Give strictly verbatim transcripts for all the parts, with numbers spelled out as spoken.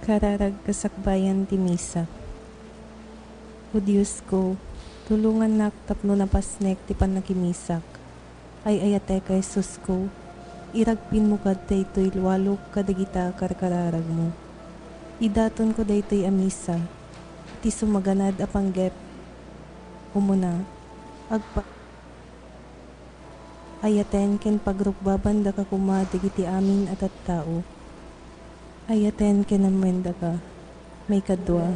Kararag kasakbayan ti Misa. O Diosko, tulongannak tapno napasnek ti pannakimisak. Ay-ayatek a Jesusko, iragpinmo kad daytoy lualok kadagita karkararagmo. Idatonko daytoy a Misa, ti sumaganad a panggep. Umuna, agpa- Ayaten ken pagrukbabandaka koma dagiti amin a tattao. Ayaten ken ammoendaka. Maikadua,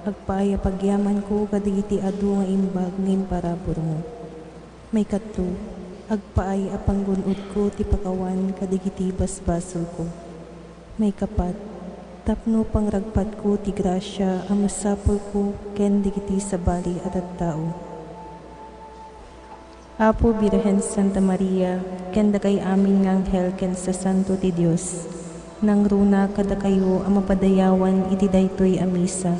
agpaay a pagyamanko kadagiti adu nga imbag nga imparaburmo. Maikatlo, agpaay a panggun-odko ti pakawan kadagiti basbasolko. Maikapat, tapno pangragpatko ti grasia a masapulko ken dagiti sabali a tattao. Apo Birhen Santa Maria, ken dakay amin nga anghel ken sasanto ti Dios, nangruna kadakayo a mapadayawan iti daytoy a Misa.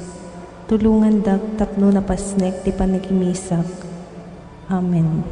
Tulongandak tapno napasnek ti pannakimisak. Amen.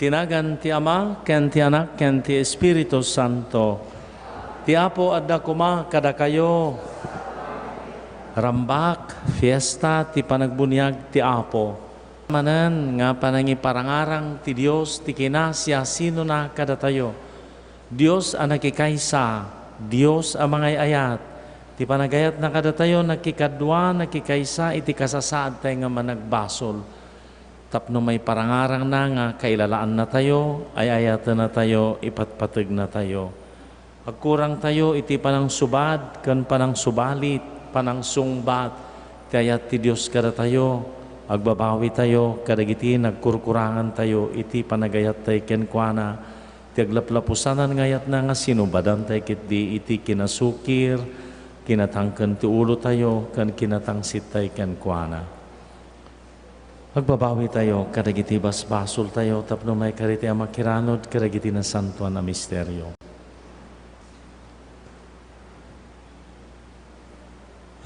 Ti nagan ti Ama, ken ti Anak, ken ti Espiritu Santo. Ti Apo adda koma kadakayo. Rambak, fiesta ti panagbuniag ti Apo. Manen nga panangiparangarang ti Dios ti kinasiasinona kadatayo. Dios a nakikaysa, Dios a mangay-ayat, ti panagayatna kadatayo nakikadua, nakikaysa iti kasasaadtayo nga managbasol. Tapno maiparangarangna nga kailalaannatayo, ay-ayatenatayo, ipatpategnatayo. Agkurangtayo iti panangsubad ken panangsubalit, panangsungbat ti ayat ti Dios kadatayo. Agbabawitayo kadagiti nagkurkurangantayo iti panagayattayo kenkuana, ti aglaplapusanan nga ayatna nga sinubadantayo ketdi iti kinasukir, kinatangken ti ulotayo, ken kinatangsittayo kenkuana. Agbabawitayo kadagiti basbasoltayo tapno maikari ti a makiranod kadagiti nasantoan a misterio.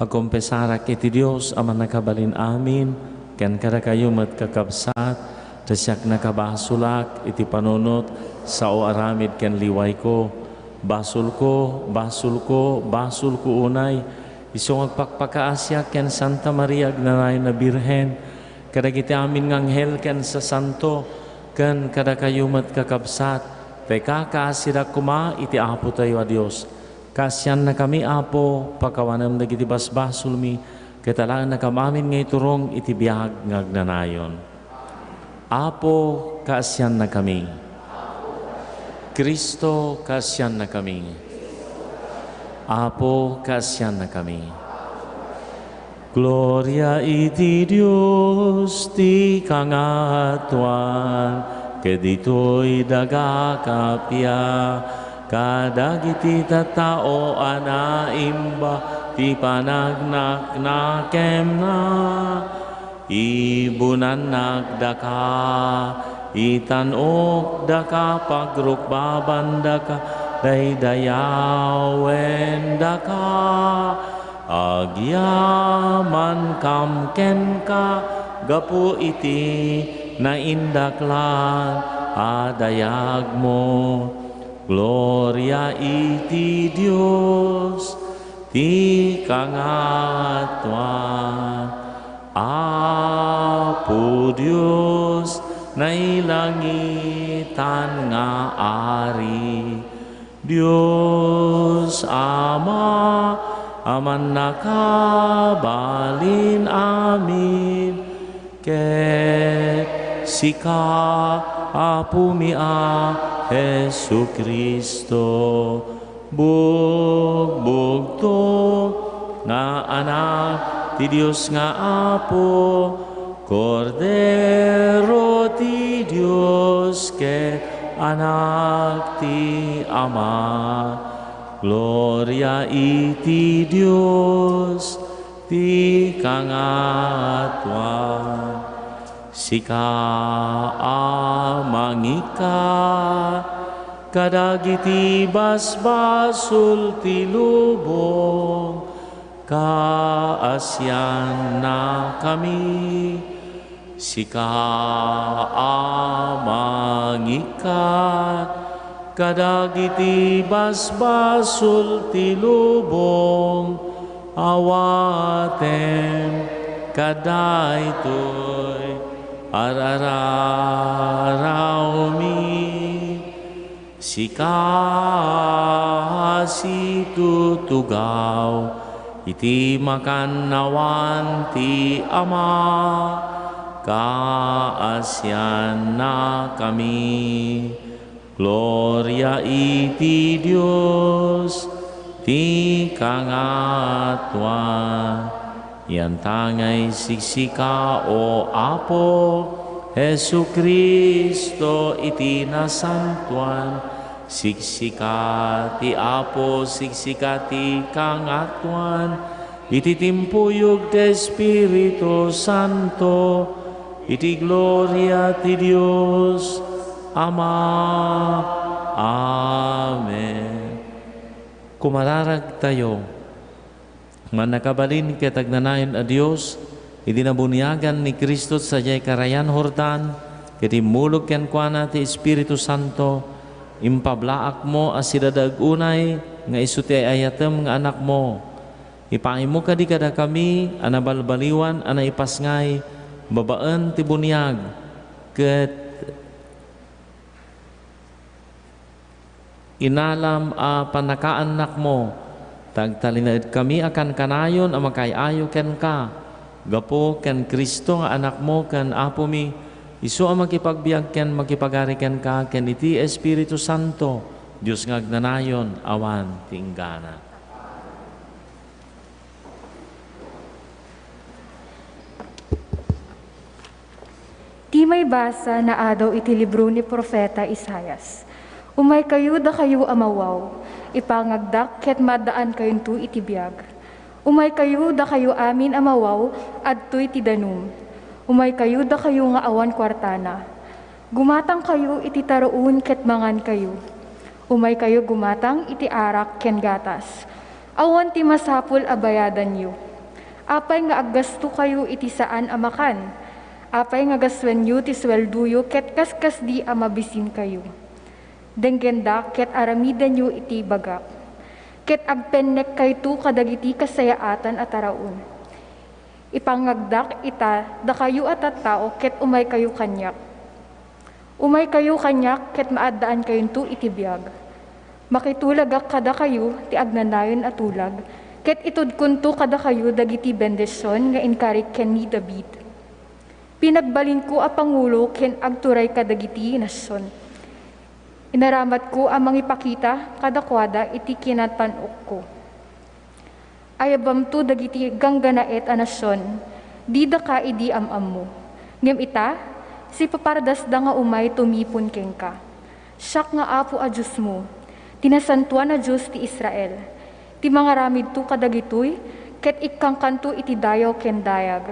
Agkompesarak iti Dios a Mannakabalin-amin, ken kadakayo met, kakabsat, ta siak nakabasolak iti panunot, sao aramid ken liwayko. Basolko, basolko, basolko unay. Isu nga agpakpakaasiak ken Santa Maria Agnanayon a Birhen, kadagiti amin nga anghel ken sasanto, ken kadakayo met, kakabsat, ta ikakaasidak koma iti Apotayo a Dios. Kaasiannakami, Apo, pakawanem dagiti basbasolmi, ket alaennakam amin nga iturong iti biag nga agnanayon. Apo, kaasiannakami. Cristo, kaasiannakami. Apo, kaasiannakami. Gloria iti Dios ti kangatoan, ket ditoy daga kappia, kadagiti tattao a naimba ti panagnaknakemna. Ibunannak daka, itan-ok daka, pagrukbaban daka, daydayawen daka. Agyamankam kenka gapu iti naindaklan a dayagmo. Gloria iti Dios ti kangatoan. Apo Dios, nailangitan nga Ari, Dios Ama a mannakabalin amin, ket sika, Apomi a Jesu-Cristo, bugbugto nga Anak ti Dios nga Apo, Kordero ti Dios ket Anak ti Ama. Gloria iti Dios ti kangatoan. Sika a mangikkat kadagiti basbasol ti lubong, kaasiannakami. Sika a mangikkat kadagiti basbasol ti lubong, awatem kadaytoy ar-arawmi. Sika a situtugaw iti makannawan ti Ama, kaasiannakami. Gloria iti Dios ti kangatoan. Yantangay siksika, O Apo Jesu-Cristo, iti nasantoan. Siksika ti Apo, siksika ti kangatoan, iti timpuyog ti Espiritu Santo, iti gloria ti Dios Ama. Amen. Kumararagtayo. Mannakabalin ket agnanayon a Dios, idi nabuniagan ni Cristo sadiay karayan Jordan, Ket immulog kenkuana ti Espiritu Santo, impablaakmo a sidadaag unay nga isu ti ay-ayatem nga Anakmo. Ipaaymo kadi kadakami a nabalbaliwan a naipasngay babaen ti buniag, ket inalam a pannakaannakmo, ta agtalinaedkami a kankanayon a makaay-ayo kenka, gapu ken Cristo nga Anakmo ken Apomi, isu a makipagbiag ken makipagari kenka ken iti Espiritu Santo, Dios nga agnanayon awan ti inggana. Ti maibasa naadaw iti libro ni Profeta Isaias. Umaykayo, dakayo a mawaw, ipangagdak ket maaddaankayon iti biag. Umaykayo, dakayo amin a mawaw, adtoy ti danum. Umaykayo, dakayo nga awan kuartana. Gumatangkayo iti taraon ket mangankayo. Umaykayo gumatang iti arak ken gatas. Awan ti masapul a bayadanyo. Apay nga aggastokayo iti saan a makan? Apay nga gastuenyo ti sueldoyo ket kaskasdi a mabisinkayo? Denggendak ket aramidenyo iti ibagak. Ket agpennekkayto kadagiti kasayaatan a taraon. Ipangagdak ita dakayo a tattao ket umaykayo kaniak. Umaykayo kaniak ket maaddaankayon iti biag. Makitulagak kadakayo ti agnanayon a tulag, ket itudkonto kadakayo dagiti bendision nga inkarik ken ni David. Pinagbalinko a pangulo ken agturay kadagiti nasion. Inaramatko a mangipakita kadakuada iti kinatan-okko. Ayabamto dagiti ganggannaet a nasion, didaka idi am-ammo. Ngem ita, sipapardasda nga umay tumipon kenka. Siak nga Apo a Diosmo, ti Nasantoan a Dios ti Israel. Ti mangaramidto kadagitoy, ket ikkangkanto iti dayaw ken dayag.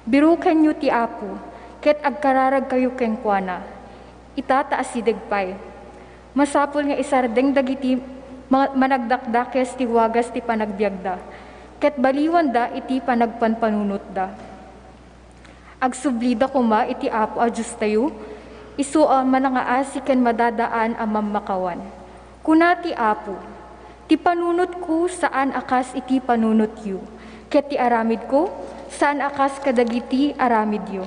Birukenyo ti Apo, ket agkararagkayo kenkuana. Ita ta asideg pay. Masapul nga isardeng dagiti ma-, managdakdakes ti wagas ti panagbiagda, ket baliwanda iti panagpanpanunotda. Agsublida koma iti Apo a Diostayo, isu a manangaasi ken madadaan a mammakawan. Kuna ti Apo, "Ti panunotko saan a kas iti panunotyo, ket ti aramidko saan a kas kadagiti aramidyo."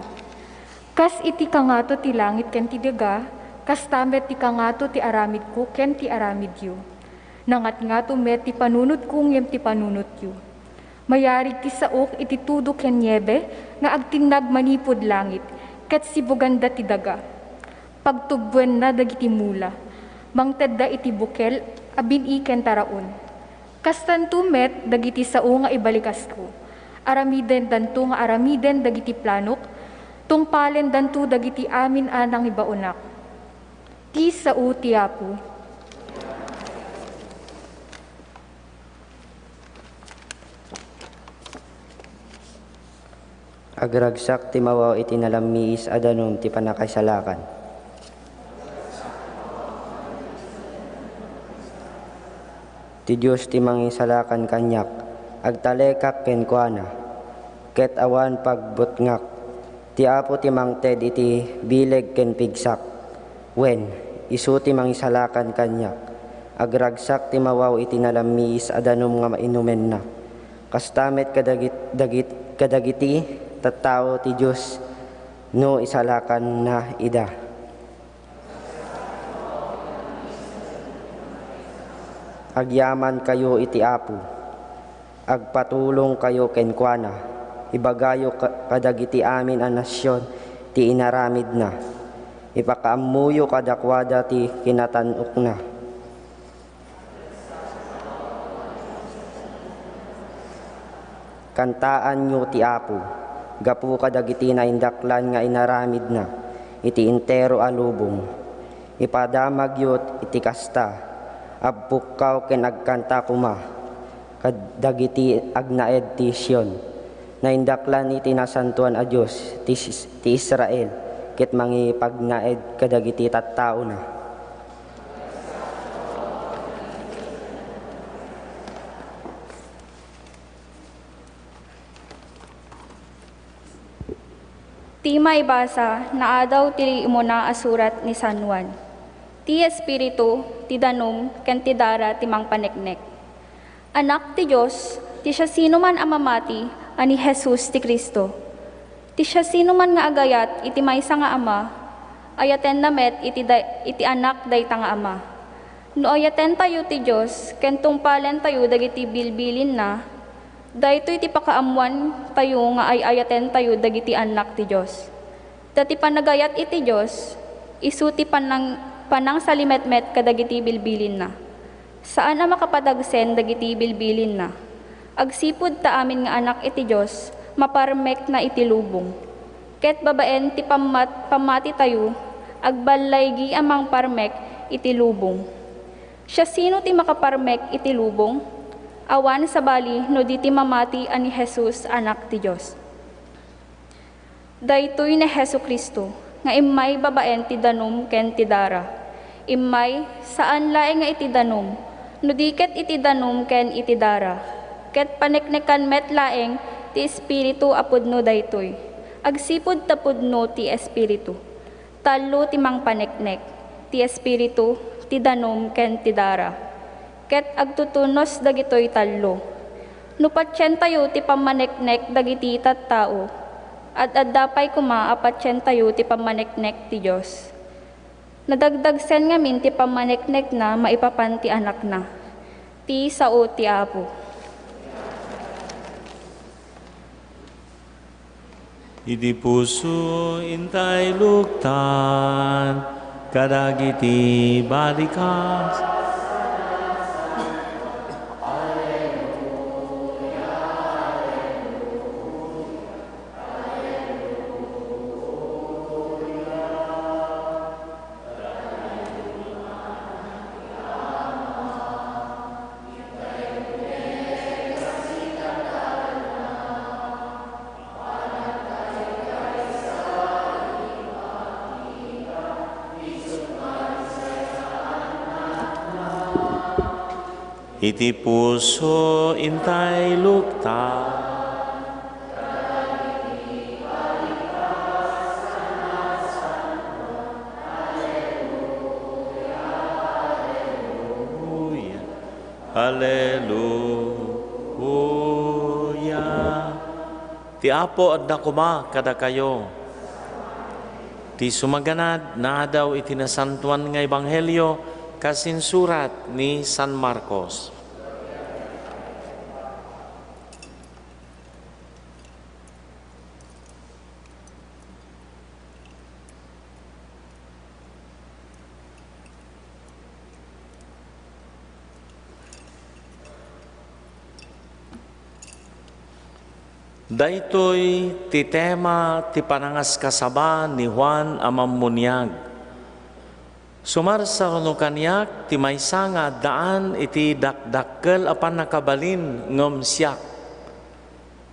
Kas iti kangato ti langit ken ti daga, kasta met ti kangato ti aramidko ken ti aramidyo. Nangatngato met ti panunotko ngem ti panunotyo. Mayarig ti saok iti tudo ken niebe nga agtinnag manipud langit, ket sibuganda ti daga. Pagtubbuenna dagiti mula, mangtedda iti bukel a bin-i ken taraon. Kastanto met dagiti sao nga ibalikasko. Aramidendanto nga aramiden dagiti planok, tungpalendanto dagiti amin a nangibaonak. Ti sao ti Apo. Agragsak ti mawaw iti nalammiis a danum ti pannakaisalakan. Ti Dios ti mangisalakan kaniak, agtalekak kenkuana, ket awan pagbutngak. Ti Apo ti mangted iti bileg ken pigsak. Wen, isu ti mangisalakan kaniak. Agragsak ti mawaw iti nalammiis a danum nga mainumenna. Kasta met kadagit-, dagit-, kadagiti tattao ti Dios no isalakanna ida. Agyamankayo iti Apo. Agpatulongkayo kenkuana. Ibagayo ka-, kadagiti amin a nasion ti inaramidna. Ipakaammoyo kadakuada ti kinatan-okna. Kantaanyo ti Apo, gapu kadagiti naindaklan nga inaramidna iti entero a lubong. Ipadamagyo iti kasta, agpukkaw ken agkanta koma kadagiti agnaed ti Sion. Naindaklan iti Nasantoan a Dios ti Is-, ti Israel, ket mangipagnaed kadagiti tattaona. Ti maibasa, naadaw ti umuna a surat ni San Juan. Ti Espiritu, ti danum, ken ti dara ti mangpaneknek. Anak ti Dios, ti siasinoman a mamati a ni Jesus ti Cristo. Ti siasinoman nga agayat iti maysa nga ama, ayatenna met iti day-, iti anak dayta nga ama. No ayatentayo ti Dios ken tungpalentayo dagiti bilbilinna, daytoy ti pakaammoantayo nga ay-ayatentayo dagiti annak ti Dios. Ta ti panagayat iti Dios, isu ti panang-, panangsalimetmet kadagiti bilbilinna. Saan a makapadagsen dagiti bilbilinna. Agsipud ta amin nga anak iti Dios, maparmekna iti lubong. Ket babaen ti pammat-, pammatitayo, agballaygi a mangparmek iti lubong. Siasino ti makaparmek iti lubong? Awan sabali no di ti mamati a ni Jesus, Anak ti Dios. Daytoy ni Jesu-Cristo nga immay babaen ti danum ken ti dara. Immay, saan laeng nga iti danum, no di ket iti danum ken iti dara. Ket paneknekan met laeng ti Espiritu a pudno daytoy, agsipud ta pudno ti Espiritu. Tallo ti mangpaneknek, ti Espiritu, ti danum, ken ti dara. Ket agtutunos dagitoy tallo. No patientayo ti pammaneknek dagiti tattao, ad-adda pay koma a patientayo ti pammaneknek ti Dios. Nadagdagsen ngamin ti pammaneknekna maipapan ti Anakna, ti sao ti Apo. Idi puso intay luktan kadagiti balikas. Iti puso intay luktan. Alleluia. Ti Apo adda koma kadakayo. Ti sumaganad, naadaw iti Nasantoan nga Ebanghelio kas insurat ni San Marcos. Daytoy ti tema ti panangaskasaba ni Juan a Mammuniag. Sumarsarno kaniak ti maysa nga addaan iti dakdakkel a pannakabalin ngem siak.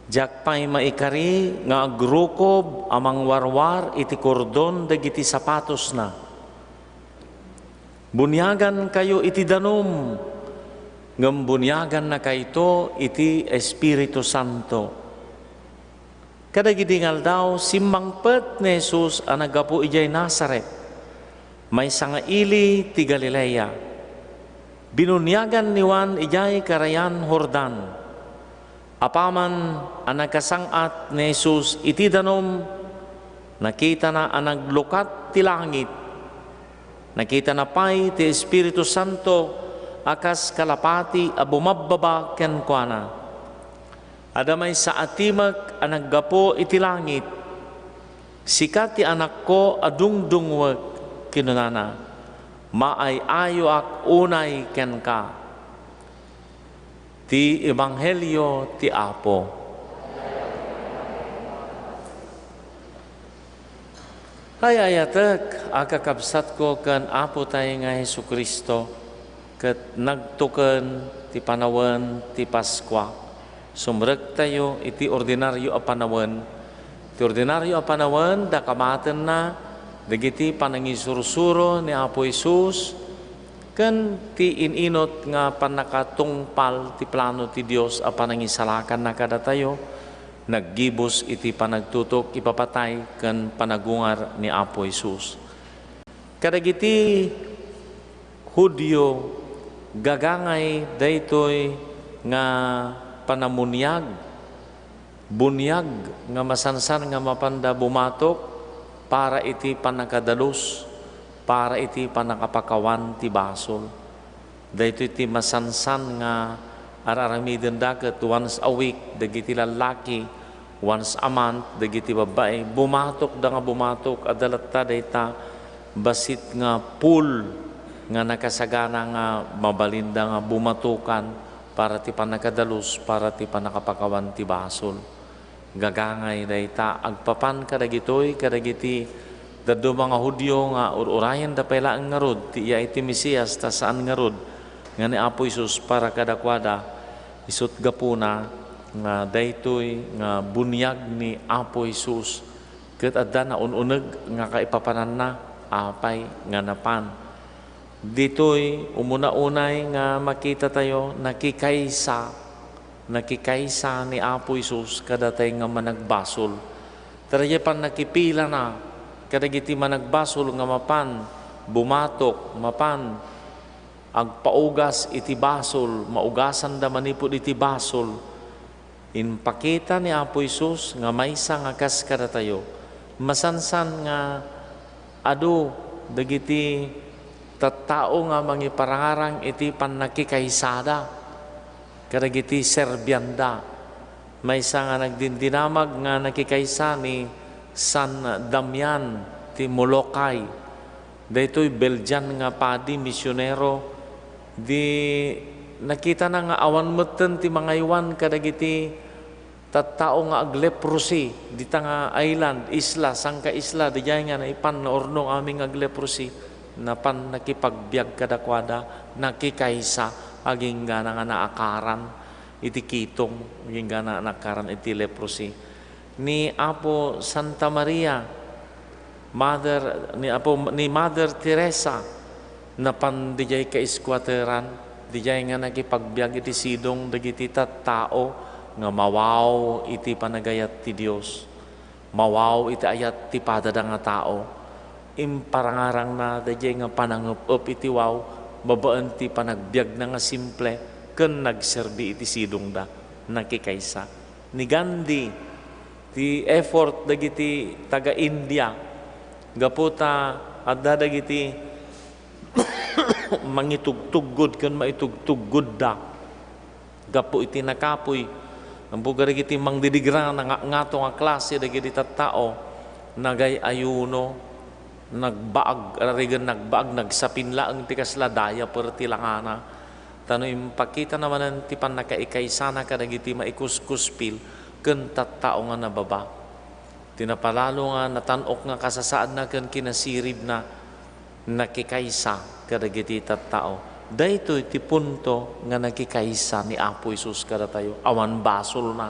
Diak pay maikari nga agrukob a mangwarwar iti kordon dagiti sapatosna. Buniagankayo iti danum, ngem buniagannakayto iti Espiritu Santo. Kadagidi nga aldaw, simmangpet ni Jesus a naggapu idiay Nazaret, maysa nga ili ti Galilea. Binuniagan ni Juan idiay Karayan Jordan. Apaman a nakasang-at ni Jesus iti danum, nakitana a naglukat ti langit. Nakitana pay ti Espiritu Santo a kas kalapati a bumabbaba kenkuana. Adda maysa a timek a naggapu iti langit. "Sika ti Anakko a dungdungngoek," kinunana. "Maay-ayoak unay kenka." Ti Ebanghelio ti Apo. Ay-ayatek a kakabsatko ken Apotay nga Jesu-Cristo, ket nagtuken ti panawen ti Paskua. Sumrektayo iti ordinario a panawen. Ti ordinario a panawen, dakamatenna dagiti panangisursuro ni Apo Jesus ken ti in-inut nga pannakatungpal ti plano ti Dios a panangisalakanna kadatayo. Naggibus iti panagtutok, ipapatay, ken panagungar ni Apo Jesus. Kadagiti Judio, gagangay daytoy nga panamuniag, buniag nga masansan nga mapanda bumatok para iti pannakadalus, para iti pannakapakawan ti basol. Daytoy ti masansan nga ar-aramidenda ket once a week dagiti lallaki, once a month dagiti babbai. Bumatokda nga bumatok, adda latta dayta bassit nga pool nga nakasagana nga mabalinda nga bumatokan para ti pannakadalus, para ti pannakapakawan ti basol. Gagangay dayta, agpapan kadagitoy, kadagiti dadduma nga Judio nga ur-urayenda pay laeng ngarud ti iya iti Mesias, ta saan ngarud nga ni Apo Jesus para kadakuada. Isut' gapuna nga daytoy nga buniag ni Apo Jesus ket adda naun-uneg nga kaipapananna, apay nga napan. Ditoy umuna unay nga makitatayo, nakikaysa, nakikaysa ni Apo Jesus kadatay nga managbasol. Ta daydiay pannakipilana kadagiti managbasol nga mapan bumatok, mapan agpaugas iti basol, maugasanda manipud iti basol. Impakita ni Apo Jesus nga maysa nga kas kadatayo. Masansan nga adu dagiti tattao nga mangiparangarang iti pannakikaysada kadagiti serbianda. Maysa nga nagdindinamag nga nakikaysa ni San Damian ti Molokai. Daytoy Belgian nga padi, misionero, di nakitana nga awan metten ti mangaywan kadagiti tattao nga agleprosy dita nga island, isla, sangka isla, didiay nga naipan nga urnong amin nga agleprosy, napan nakipagbiag kadakuada, nakikaysa, agingga na nga naakaran iti kitong, agingga na naakaran iti leprosy. Ni Apo Santa Maria, Mother, ni Apo, ni Mother Teresa, napan didiay ka-squatteran, didiay nga nakipagbiag iti sidong dagiti tattao nga mawaw iti panagayat ti Dios, mawaw iti ayat ti padada nga tao. Imparangarangna daydiay nga panangep-ep iti waw babaen ti panagbiagna nga simple ken nagserbi iti sidongda. Nakikaysa. Ni Gandhi, ti effort dagiti taga-India, gapu ta adda dagiti mangitugtuggod ken maitugtuggodda gapu iti nakapuy. Ampo kadagiti mangdidigra, nangangato nga klase dagiti tattao, nagay-ayuno, nagbaag, rariggen nagbaag, nagsapin laeng ti kasla diaper ti langana. Ta no impakitana manen ti pannakaikaysana kadagiti maikuskuspil ken tattao nga nababa. Ti napalalo nga natan-ok nga kasasaadna ken kinasiribna, nakikaysa kadagiti tattao. Daytoy ti punto nga nakikaysa ni Apo Jesus kadatayo. Awan basolna.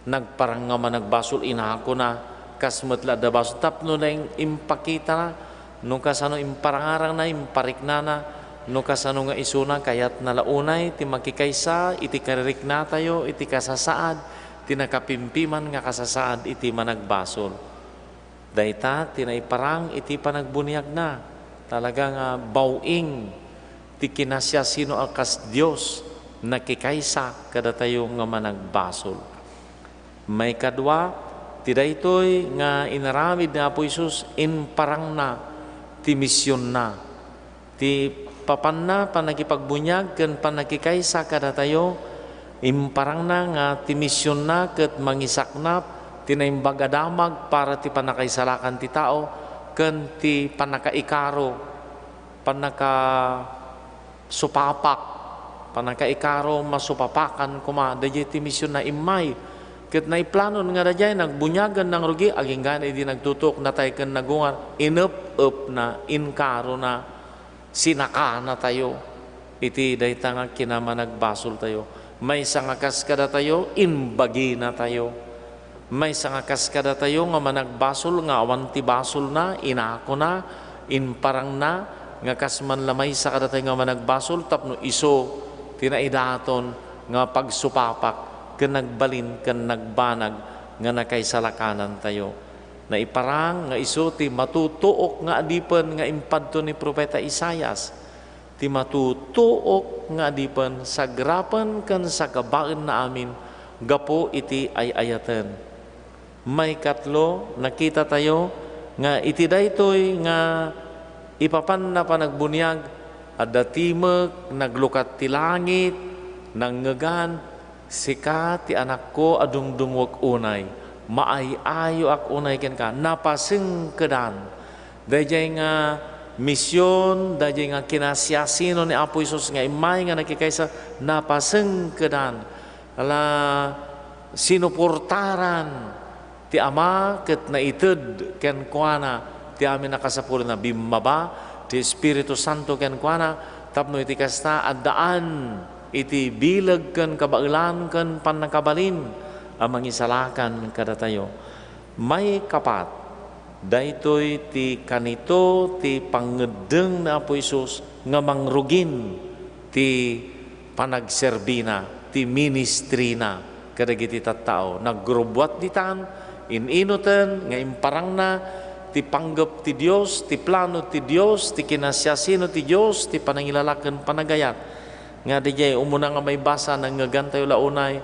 Nagparang nga managbasol, inakona, kas met la adda basol. Tapno naimpakitana, no kasano imparangarangna, impariknana, no kasano nga isuna, kayatna la unay ti makikaysa iti kaririknatayo, iti kasasaad, ti nakapimpiman nga kasasaad iti managbasol. Dayta ti naiparang iti panagbuniagna. Talaga nga baw-ing ti kinasiasino a kas Dios, nakikaysa kadatayo nga managbasol. Maikadua, ti daytoy nga inaramid ni Apo Jesus, imparangna ti misionna. Ti papanna, pannakipagbuniag ken pannakikaysa kadatayo, imparangna nga ti misionna ket mangisaknap ti Naimbag a Damag para ti pannakaisalakan ti tao ken ti pannakaikaro, pannakasupapak, pannakaikaro, masupapakan koma. Daydiay ti misionna, immay ket naiplanon nga daydiay nagbuniagen, nangrugi, agingga idi nagtutuok, natay ken nagungar, inep-epna, inkarona. Sinakanatayo iti dayta nga kinamanagbasoltayo. Maysa nga kas kadatayo, imbaginatayo. Maysa nga kas kadatayo nga managbasol nga awan ti basolna, inakona, imparangna, nga kas man la maysa kadatayo nga managbasol tapno isu ti naidaton nga pagsupapak. ken nagbalin ken nagbanag nga nakaisalakanantayo. Naiparang nga isu ti matutuok nga adipen nga impadto ni Profeta Isaias, ti matutuok nga adipen sagrapen ken sagabaenna amin gapu iti ay-ayaten. Maikatlo, nakitatayo nga iti daytoy nga ipapanna panagbuniag, adda timek, naglukat ti langit, nangngegan, "Sika ti Anakko a dungdungngoek unay, maay-ayoak unay kenka, napasengkedan." Daydiay nga mision, daydiay nga kinasiasino ni Apo Jesus nga immay nga nakikaysa, napasengkedan. Ala, sinuportaran ti Ama ket naited kenkuana ti amin a kasapulna. Bimmaba ti Espiritu Santo kenkuana tapno iti kasta, addaan iti bileg ken kabaelan ken pannakabalin a mangisalakan kadatayo. Maikapat, daytoy ti kanito ti pangngeddeng ni Apo Jesus nga mangrugin ti panagserbina, ti ministrina kadagiti tattao. Nagrubbuat ditan, in-inoten nga imparangna ti panggep ti Dios, ti plano ti Dios, ti kinasiasino ti Dios, ti panangilalaken panagayat. Nga didiay umuna nga maibasa, nangngegantayo la unay,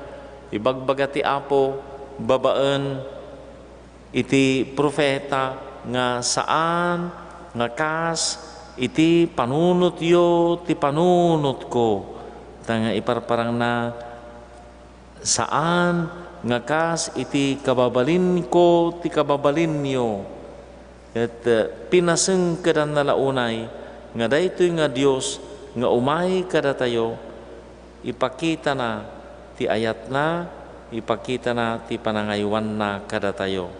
ibagbaga ti Apo babaen iti profeta nga saan nga kas iti panunotyo ti panunotko, ta nga iparparangna, saan nga kas iti kababalinko ti kababalinyo. Ket, eh, pinasengkedanna la unay nga daytoy nga Dios nga umay kadatayo, ipakitana ti ayatna, ipakitana ti panangaywanna kadatayo.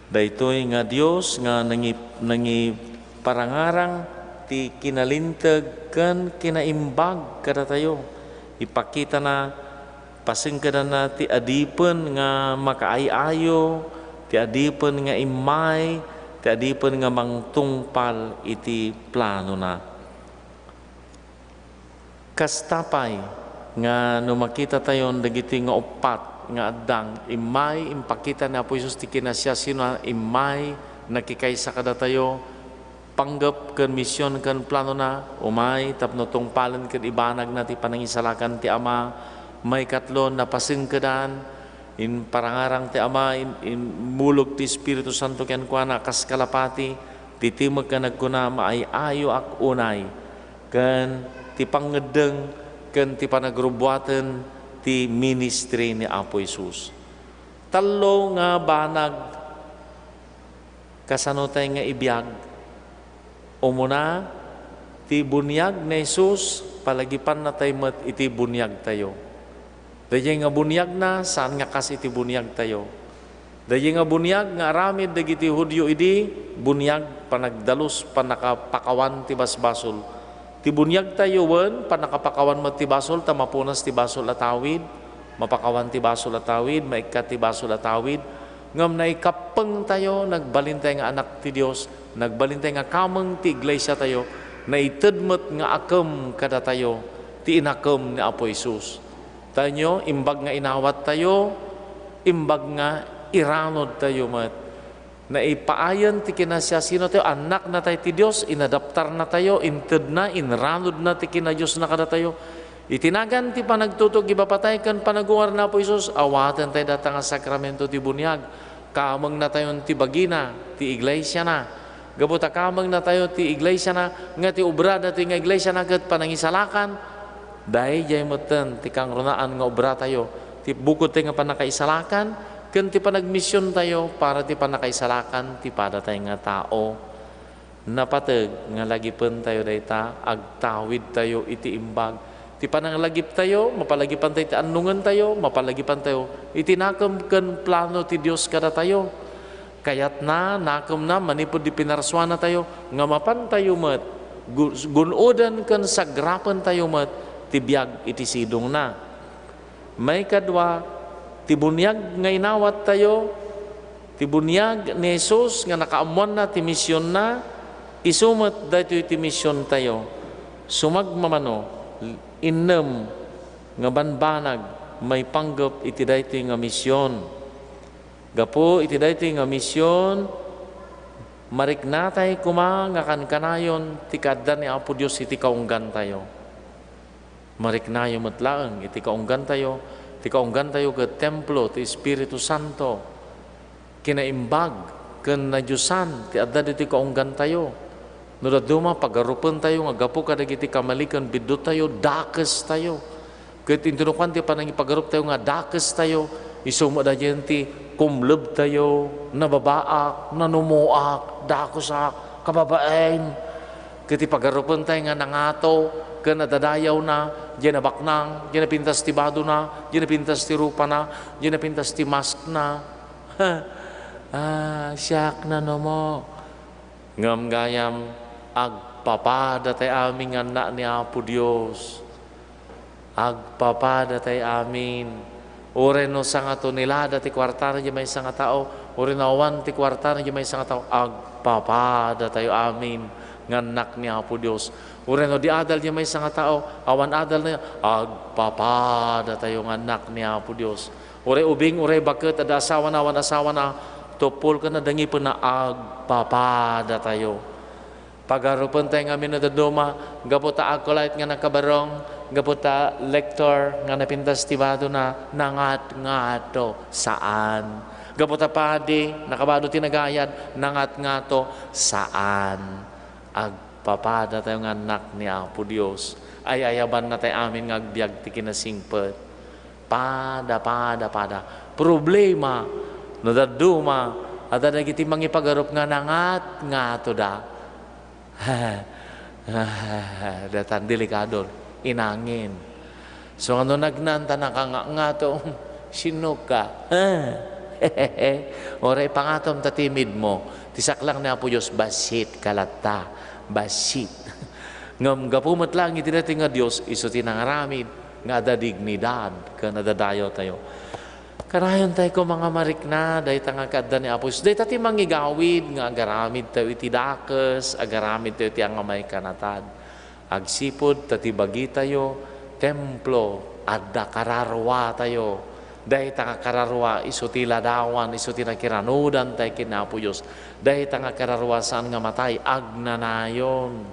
Daytoy nga Dios nga nangi-, nangiparangarang ti kinalinteg ken kinaimbag kadatayo. Ipakitana, pasengkedanna ti adipen nga makaay-ayo, ti adipen nga immay, ti adipen nga mangtungpal iti planona. Kasta pay nga no makitatayon dagiti nga uppat nga addang, immay impakita ni Apo Jesus ti kinasiasinoan, immay nakikaysa kadatayo, panggep ken mision ken planona, umay tapno tungpalen ken ibanagna ti panangisalakan ti Ama. Maikatlo, napasengkedan, imparangarang ti Ama, in-, immulog ti Espiritu Santo kenkuana kas kalapati, ti timek nga nagkuna, "Maay-ayoak unay." Ken ti pangngeddeng ken ti panagrubbuaten ti ministry ni Apo Jesus. Tallo nga banag kasano tay nga ibiag. Umuna, ti buniag ni Jesus, palagipanna tay met iti buniagtayo. Daydiay nga buniagna, saan nga kas iti buniagtayo. Daydiay nga buniag nga aramid dagiti Judio idi, buniag panagdalus, pannakapakawan ti basbasol. Ti buniagtayo wen, pannakapakawan met ti basol, ta mapunas ti basol a tawid, mapakawan ti basol a tawid, maikkat ti basol a tawid. Ngem naikappengtayo, nagbalintayo nga anak ti Dios, nagbalintayo nga kameng ti iglesiatayo, naited met nga akem kadatayo ti inakem ni Apo Jesus. Tanyo, imbag nga inawattayo, imbag nga iranudtayo met. Naipaayan ti kinasiasinotayo, annaknatay ti Dios, inadaptarnatayo, intedna, inranudna ti kinadiosna kadatayo. Iti nagan ti panagtutog iba patay ken panagungar ni Apo Jesus, awatentayo dayta nga sakramento ti buniag. Kaamengnatayon ti bagina, ti iglesiana. Gapu ta kaamengnatayo ti iglesiana, nga ti obra daytoy nga iglesiana ket panangisalakan, daydiay metten ti kangrunaan nga obratayo, ti bukodtayo nga pannakaisalakan, ken ti panagmisiontayo para ti pannakaisalakan ti padatay nga tao. Napateg nga lagipentayo dayta, agtawidtayo iti imbag. Ti pananglagiptayo, mapalagipantayo ti annongentayo, mapalagipantayo iti nakem ken plano ti Dios kadatayo. Kayatna, nakemna, manipud di pinarsuanatayo, nga mapantayo met gu-, gun-oden ken sagrapentayo met ti biag iti sidongna. Maikadua, ti buniag nga inawattayo, ti buniag ni Jesus nga nakaammoanna ti misionna, isu met daytoy ti misiontayo. Sumagmamano, innem nga banbanag, maipanggep iti daytoy nga mision. Gapu iti daytoy nga mision, mariknatay koma nga kankanayon ti kaadda ni Apo Dios iti kaunggantayo. Mariknayo met laeng iti kaunggantayo, ti kaunggantayo ket templo ti Espiritu Santo. Kinaimbag ken nadiosan ti adda ditoy kaunggantayo. No dadduma, pagarupentayo nga gapu kadagiti kamali ken bidduttayo, dakestayo. Ket intono kuan ti panangipagaruptayo nga dakestayo, isu met daydiay ti kumlebtayo, nababaak, nanumoak, dakesak, kababain. Ket ti pagarupentayo nga nangato ken nadadayawna, diay nabaknang, diay napintas ti badona, diay napintas ti rupana, diay napintas ti maskna. Ah, siak nanumo. Ngem gayam, agpapadatay amin nga annak ni Apo Dios. Agpapadatay amin. Uray no sangatonelada ti kuartana diay maysa nga tao, uray no awan ti kuartana diay maysa nga tao, agpapadatayo amin nga annak ni Apo Dios. Uray no di adal diay maysa nga tao, awan adalna, agpapadatayo nga annak ni Apo Dios. Uray ubing, uray baket, adda asawana, awan asawana, tuppol ken adda ngipenna, agpapadatayo. Pagarupentayo ngamin no dadduma, gapu ta acolyte nga nakabarrong, gapu ta lector nga napintas ti badona, nangatngato, saan. Gapu ta padi, nakabado ti nagayad, nangatngato, saan. Agpapadatayo nga annak ni Apo Dios. Ay-ayabannatay amin nga agbiag ti kinasingpet. Pada, pada, pada. Problema, no dadduma, adda dagiti mangipagarup nga nangatngatoda. Datan delikadon, inangin. So, nga no nagnan ta nakangatngato, sinoka? Uray pangatom ta timidmo, ti saklang ni Apo Dios, bassit ka latta. Bassit. Ngem gapu met laeng iti daytoy nga Dios, isu ti nangaramid nga adda dignidad ken adda dayawtayo. Kanayon tayo koma nga marikna dayta nga kaadda ni Apo Dios. Dayta ti mangigawid nga agaramid tayo iti dakes, agaramid tayo iti angamay kanatad. Agsipud ta ti bagitayo, templo, adda kararua tayo. Dayta nga kararua, isu ti ladawan, isu ti nakiranudan tayo ken Apo Dios. Dayta nga kararua, saan nga matay, agnanayon.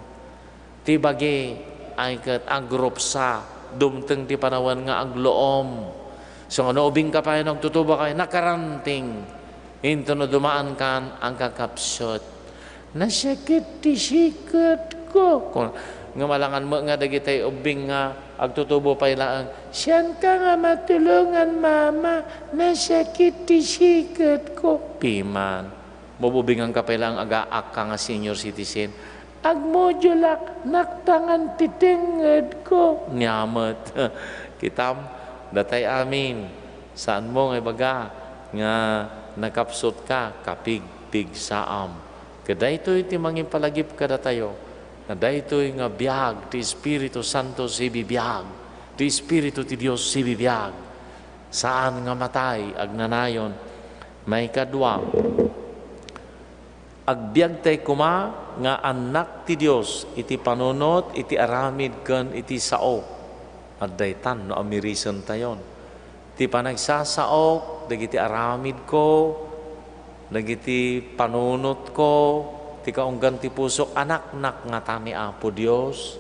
Ti bagi, ay ket agrupsa, dumteng ti panawen nga agloom. So, nga no ubingka pay no agtutuboka, nakaranting. Intono dumaankan, agkakapsut. Nasakit ti siketko. Kun-, nga malangan met nga dagiti ubbing nga agtutubo pay laeng, "Sianka nga matulongan, Mama? Nasakit ti siketko." Piman. Mabubingan ka pay laeng agaakka nga senior citizen. Agmojolak, naktangan ti tengngedko. Nia met. Kitam, datay amin. Saanmo nga ibaga nga nakapsut ka, kapigpigsaam. Ket daytoy ti mangipalagip kadatayo, nga daytoy nga biag ti Espiritu Santo sibibiag, ti Espiritu ti Dios sibibiag. Saan nga matay, agnanayon. Maikadua, agbiagtay koma nga annak ti Dios iti panunot, iti aramid, ken iti sao. Addaytan no amirisentayon. Ti panagsasaok dagiti aramidko, dagiti panunotko, ti kaunggan ti pusok, anaknak ngata ni Apo Dios.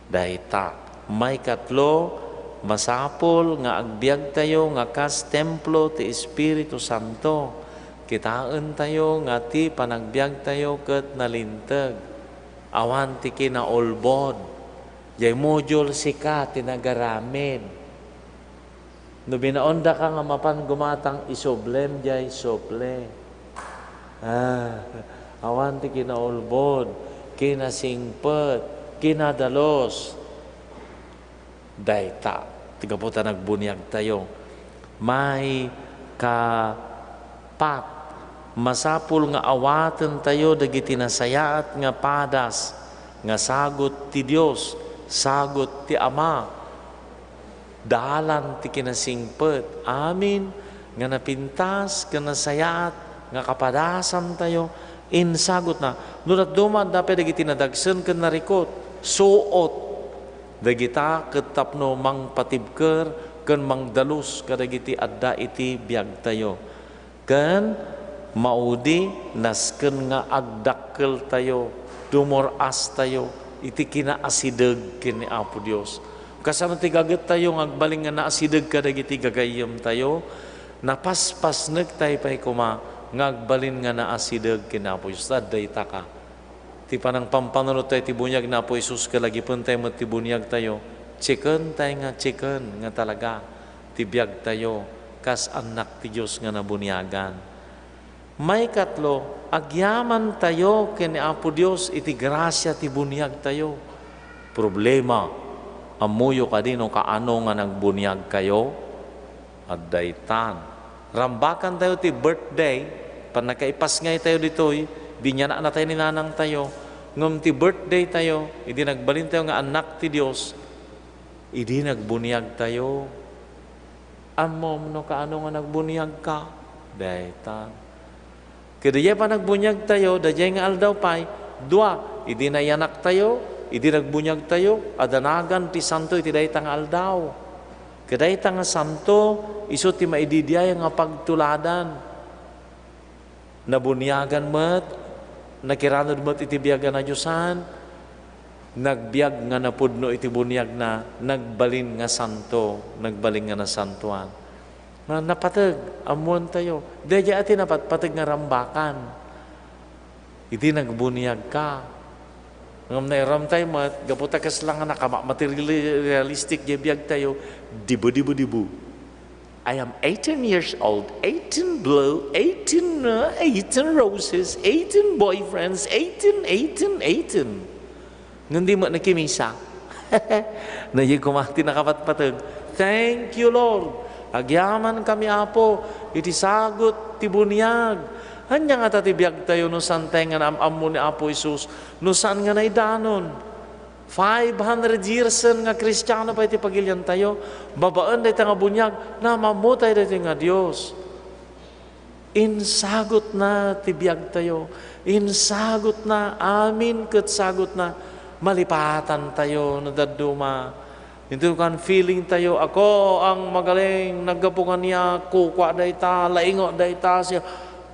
Dayta. Maikatlo, masapul nga agbiagtayo nga kas templo ti Espiritu Santo. Kitaentayo nga ti panagbiagtayo ket nalinteg. Awan ti kinaulbod. Jay module, sika ti nagaramid. No binaondaka nga mapan gumatang, isublem jay suple. Ah, awan ti kinaulbod, kinasingpet, kinadalus. Dayta, ti gapu ta nagbuniagtayo. Maikapat, masapul nga awatentayo dagiti nasayaat nga padas nga sagut ti Dios, sagut ti Ama. Dalan ti kinasingpet amin nga napintas ken nasayaat nga kapadasantayo insagutna. No dadduma, adda pay dagiti nadagsen ken narikut, suot. Dagita ket tapno mangpatibker ken mangdalus kadagiti adda iti biagtayo. Ken maudi, nasken nga agdakkeltayo, dumur-astayo iti kinaasideg ken ni Apo Dios. Kasano ti gagettayo nga agbalin nga naasideg kadagiti gagayyemtayo? Napaspasnektay pay koma nga agbalin nga naasideg ken ni Apo Dios. Adda itaka. Ti panangpampanunottayo ti buniag ni Apo Jesus, kalagipentayo met ti buniagtayo, checkentayo nga checken nga talaga ti biagtayo kas annak ti Dios nga nabuniagan. Maikatlo, agyamantayo ken ni Apo Dios iti grasia ti buniagtayo. Problema, ammoyo kadi no kaano nga nagbuniagkayo? Adda itan. Rambakantayo ti birthday, pannakaipasngaytayo ditoy, binianaknatayo ni nanangtayo, ngem ti birthdaytayo, idi nagbalintayo nga annak ti Dios, idi nagbuniagtayo. Ammom no kaano nga nagbuniagka? Daytan. Ket daydiay panagbuniagtayo, daydiay nga aldaw pay, dua, idi nayanaktayo, idi nagbuniagtayo, adda nagan ti santo iti dayta nga aldaw. Ket dayta nga santo, isu ti maididiay nga pagtuladan. Nabuniagan met, nakiranod met iti biag a nadiosan, nagbiag nga napudno iti buniagna, nagbalin nga santo, nagbalin nga nasantoan. Nga napateg, ammoentayo. Daydiay a ti napatpateg nga rambakan. Idi nagbuniagka. Ngem nairamtayo met, gapu ta kasla nga nakama-, materialistic diay biagtayo, dibu, dibu, dibu. I am eighteen years old, eighteen blue, eighteen, uh, eighteen roses, eighteen boyfriends, eighteen, eighteen, eighteen. Ngem di met nakimisa. Daydiay koma ti nakapatpateg. Thank you, Lord. Agyamankami, Apo, iti sagut ti buniag. Ania ngata ti biagtayo no saantay nga naam-ammo ni Apo Jesus, no saan nga naidanon? Five hundred yearsen nga Kristiano pay ti pagiliantayo. Babaen dayta nga buniag, naam-ammotayo daytoy nga Dios. Insagutna ti biagtayo. Insagutna, amin ket sagutna. Malipatantayo no dadduma. Inton kan feelingtayo, "Ako ang magaling, naggapu kaniak, kukua dayta, laingo dayta," siya,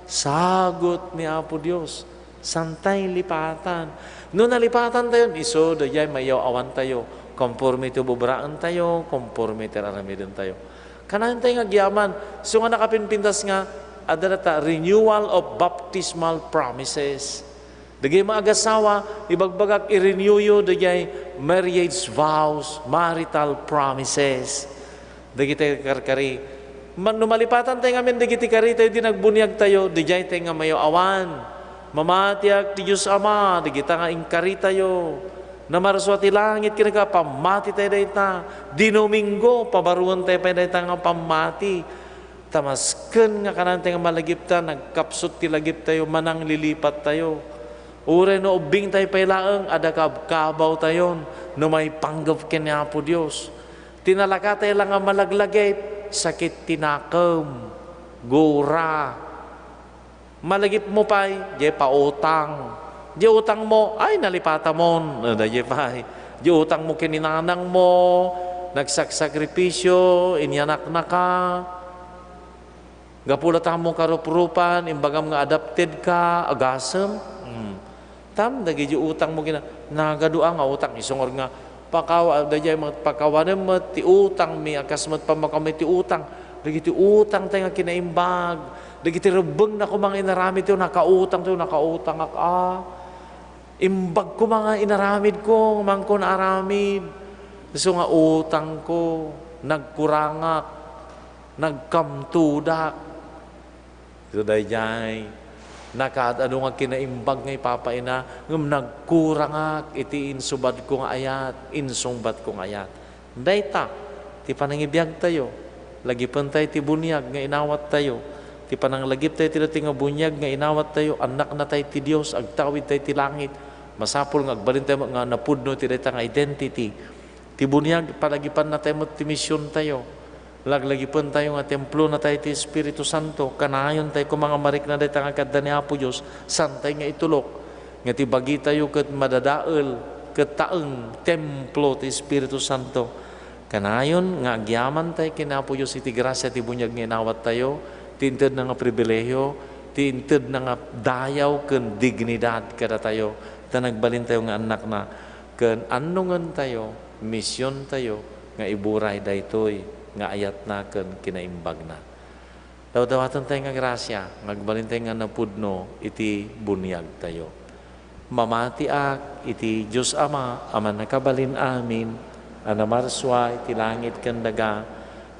sagut ni Apo Dios. Saantay lipatan. No nalipatantayon, isu, daydiay maiyaw-awantayo. Konforme ti bubraentayo, konforme ti aramidentayo. Kanayontayo nga agyaman. Isu nga nakapimpintas nga, adda dayta, renewal of baptismal promises. Dagiti maagasawa, ibagbagak, i-renewyo daydiay marriage vows, marital promises. Dagiti karkari. Ma-, no malipatantayo ngamin dagiti karitayo idi nagbuniagtayo, daydiaytayo nga maiyaw-awan. Mamatiak ti Dios Ama, dagita nga inkaritayo. Namarsua ti langit kenka, pammatitayo dayta. Dinuminggo, pabaruentayo pay dayta nga pammati. Ta masken nga kanantayo nga malagipta, nagkapsut ti lagiptayo, mananglilipattayo. Uray no ubbingtayo pay laeng, adda kabkabawtayon no maipanggep ken ni Apo Dios. Ti nalakatayo la nga malaglagip, sakit ti nakem, gura. Malagipmo pay, diay pautang. Diay utangmo, ay, nalipatamon. Eh, daydiay pay. Diay utangmo ken ni nanangmo, nagsaksakripisyo, inyanaknaka. Gapu la ta ammo karuprupan, imbagam nga adopted ka, agasem. Hmm. Tam, dagiti utangmo kina-, nagadu a nga utang, isu ngarud nga, pakawa-, daydiay met, pakawanem met ti utangmi, a kas met pammakawmi ti utang. Dagiti utangtayo nga kinaimbag, dagiti rebbengna koma nga inaramidtayo, nakautangtayo, nakautangak a. Imbag koma nga inaramidko, mangko naaramid. Isu nga utangko, nagkurangak, nagkamtudak. Isu daydiay, nakaad-adu nga kinaimbag nga ipapaina, ngem nagkurangak iti insubadko nga ayat, insungbatko nga ayat. Dayta ti panangibiagtayo. Lagipentayo ti buniag nga inawattayo. Ti pananglagiptayo ti daytoy nga buniag nga inawattayo, annaknatayo ti Dios, agtawidtayo ti langit. Masapul nga agbalintayo met nga napudno ti dayta nga identity. Ti buniag, palagipannatayo met ti misiontayo. Laglagipentayo nga templonatayo ti Espiritu Santo. Kanayontayo koma nga marikna dayta nga kadakuada ni Apo Dios, saantayo nga itulok. Nga ti bagitayo ket madadael, ket taeng, templo ti Espiritu Santo. Kanayon nga agyamantay ken Apo Dios iti grasia ti buniag nga inawattayo, ti intedna nga pribilehiyo, ti intedna nga dayaw ken dignidad kadatayo, ta nagbalintayo nga annakna, ken annongentayo, misiontayo nga iburay daytoy nga ayatna ken kinaimbagna. Dawdawatentay nga grasia nga agbalintay nga napudno iti buniagtayo. Mamatiak iti Dios Ama a Mannakabalin-amin a namarsua iti langit ken daga.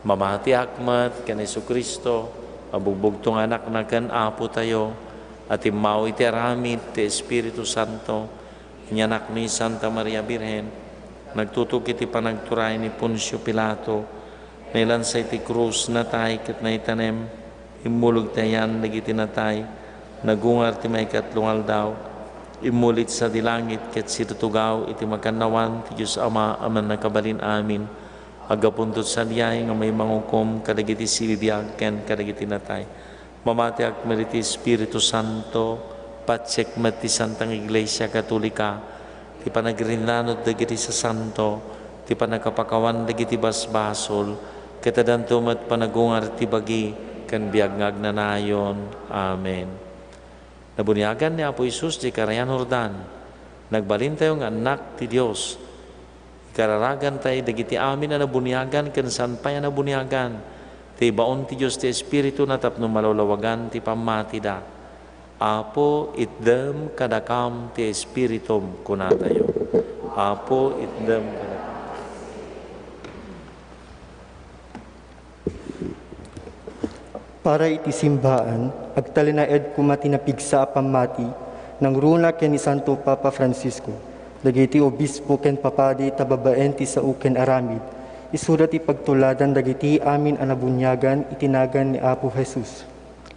Mamatiak met ken Jesu-Cristo a bugbugto nga Anakna ken Apotayo a timmaw iti aramid ti Espiritu Santo. Inyanak ni Santa Maria Birhen, nagtutok iti panagturay ni Poncio Pilato, nailansa iti krus, natay ket naitanem, immulog ti ayan dagiti natay, nagungar ti maikatlo nga aldaw, immuli iti sadi langit ket situtugaw iti makannawan ti Dios Ama a Mannakabalin-amin. Aggapunto sadiay nga maimangukom kadagiti sibibiag ken kadagiti natay. Mamatiak met iti Espiritu Santo, patiek met ti Santa nga Iglesia Katolika, ti panagrinanod dagiti sasanto, ti pannakapakawan dagiti basbasol, ket addanto met panagungar ti bagi ken biag nga agnanayon. Amen. Nabuniagan ni Apo Jesus ti karayan Jordan. Nagbalintayo nga annak ti Dios. Ikararagantay dagiti amin a nabuniagan ken saan pay a nabuniagan. Ti ibaon ti Dios ti Espirituna tapno malawlawagan ti pammatida. Apo, itdem kadakam ti Espiritum, kunatayo. Apo, itdem kadakam. Para iti simbaan, agtalinaed koma ti napigsa a pammati, nangruna ken ni Santo Papa Francisco, dagiti obispo ken papadi ta babaen ti sao ken aramid, isuda ti pagtuladan dagiti amin a nabuniagan iti nagan ni Apo Jesus.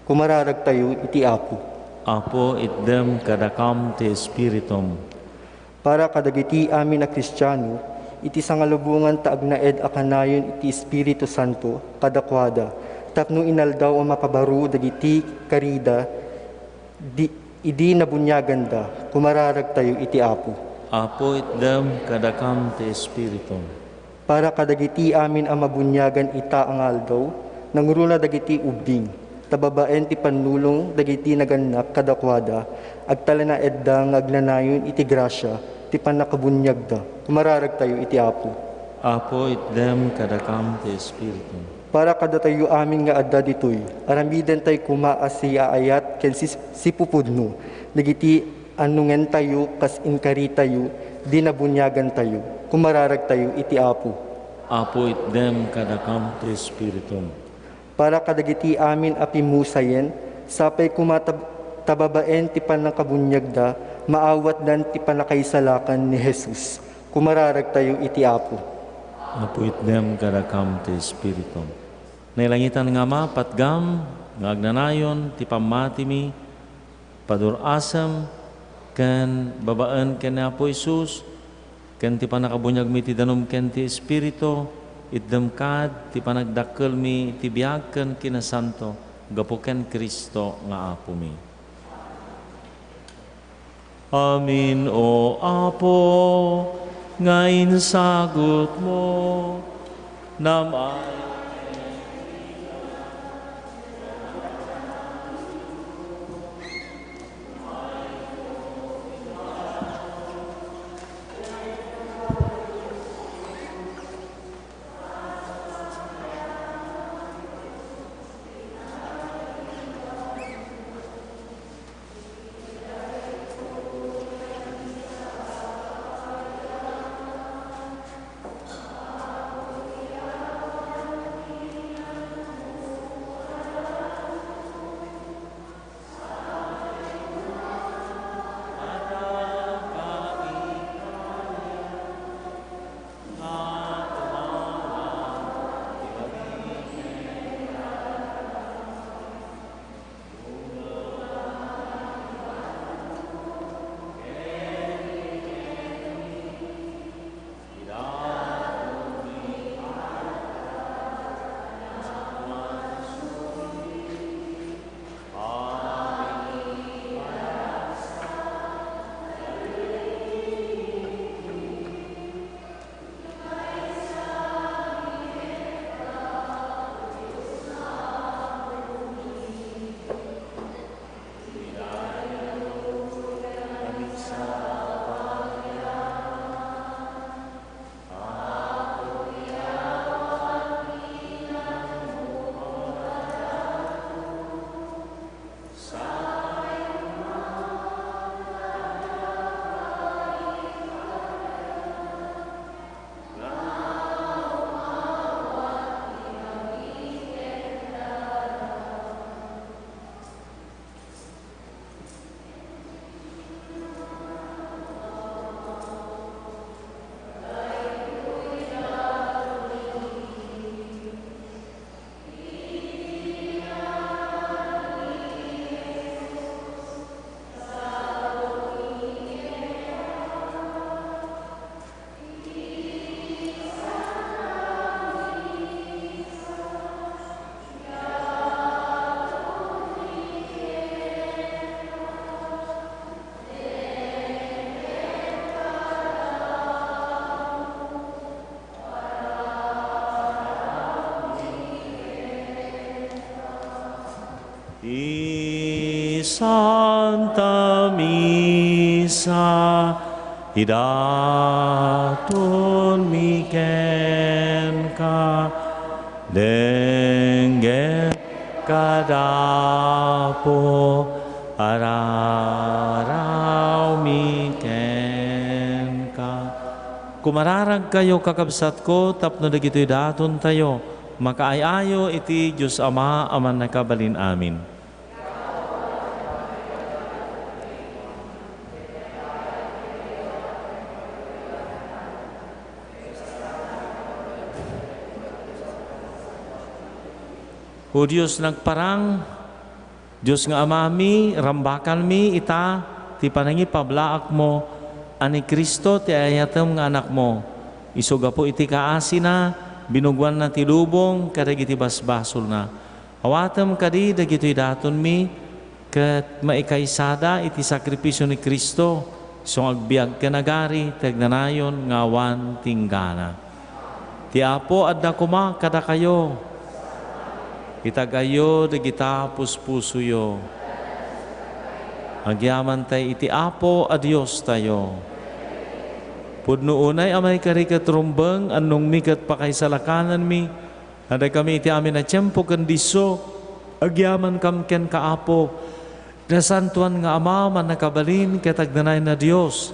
Kumararagtayo iti Apo. Apo, itdem kadakam ti Espiritum. Para kadagiti amin a Kristiano, iti sangalubongan ta agnaed a kanayon iti Espiritu Santo kadakuada, tapno inaldaw a makabaro dagiti karida di, idi nabuniaganda, kumararagtayo iti Apo. Apo, itdem kadakam ti Espiritu. Para kadagiti amin a mabuniagan ita a nga aldaw, nangruna dagiti ubbing, ta babaen ti pannulong dagiti nagannak kadakuada, agtalinaedda nga agnanayon iti grasia ti pannakabuniagda. Kumararagtayo iti Apo. Apo, itdem kadakam ti Espiritu. Para kadatayo amin nga adda ditoy, aramidentay koma a siaayat ken sis-, sipupudno dagiti annongentayo kas inkaritayo di nabuniagantayo. Kumararagtayo iti Apo. Apo, itdem kadakam ti Espiritum. Para kadagiti amin a pimmusayen, sapay koma tab-, ta babaen ti pannakabuniagda, maawatdan ti pannakaisalakan ni Jesus. Kumararagtayo iti Apo. Apo, itdem kadakam ti Espiritum. Nailangitan nga Ama, patgam nga agnanayon ti pammatimi, padur-asem, ken babaen ken ni Apo Jesus, ken ti pannakabuniagmi ti danum ken ti Espiritu, itdem kad ti panagdakkelmi iti biag ken kinasanto, gapu ken Cristo nga Apomi. Amin, O Apo, nga insagutmo, namay Ti Santa Misa, idatonmi kenka, denggen kad Apo, ararawmi kenka. Kumararagkayo, kakabsatko, tapno dagitoy datontayo, makaay-ayo iti Dios Ama a Mannakabalin-amin. O Dios nagparang, Dios nga Amami, rambakanmi ita ti panangipablaakmo a ni Cristo ti ayatem nga Anakmo. Isu gapu iti kaasina, binugoanna ti lubong kadagiti basbasolna. Awatem kadi dagitoy datonmi ket maikaysada iti sakripisio ni Cristo, isu nga agbiag ken agari ti agnanayon nga awan tinggana. Ti Apo adda koma kadakayo. Itag-ayyo dagita puspusoyo. Agyamantay iti Apo a Diostayo. Pudno unay a maikari ket rumbeng, annongmi ket pakaisalakananmi, a dakami iti amin a tiempo ken disso, agyamankam kenka, Apo, Nasantoan nga Ama, Mannakabalin ket Agnanayon a Dios,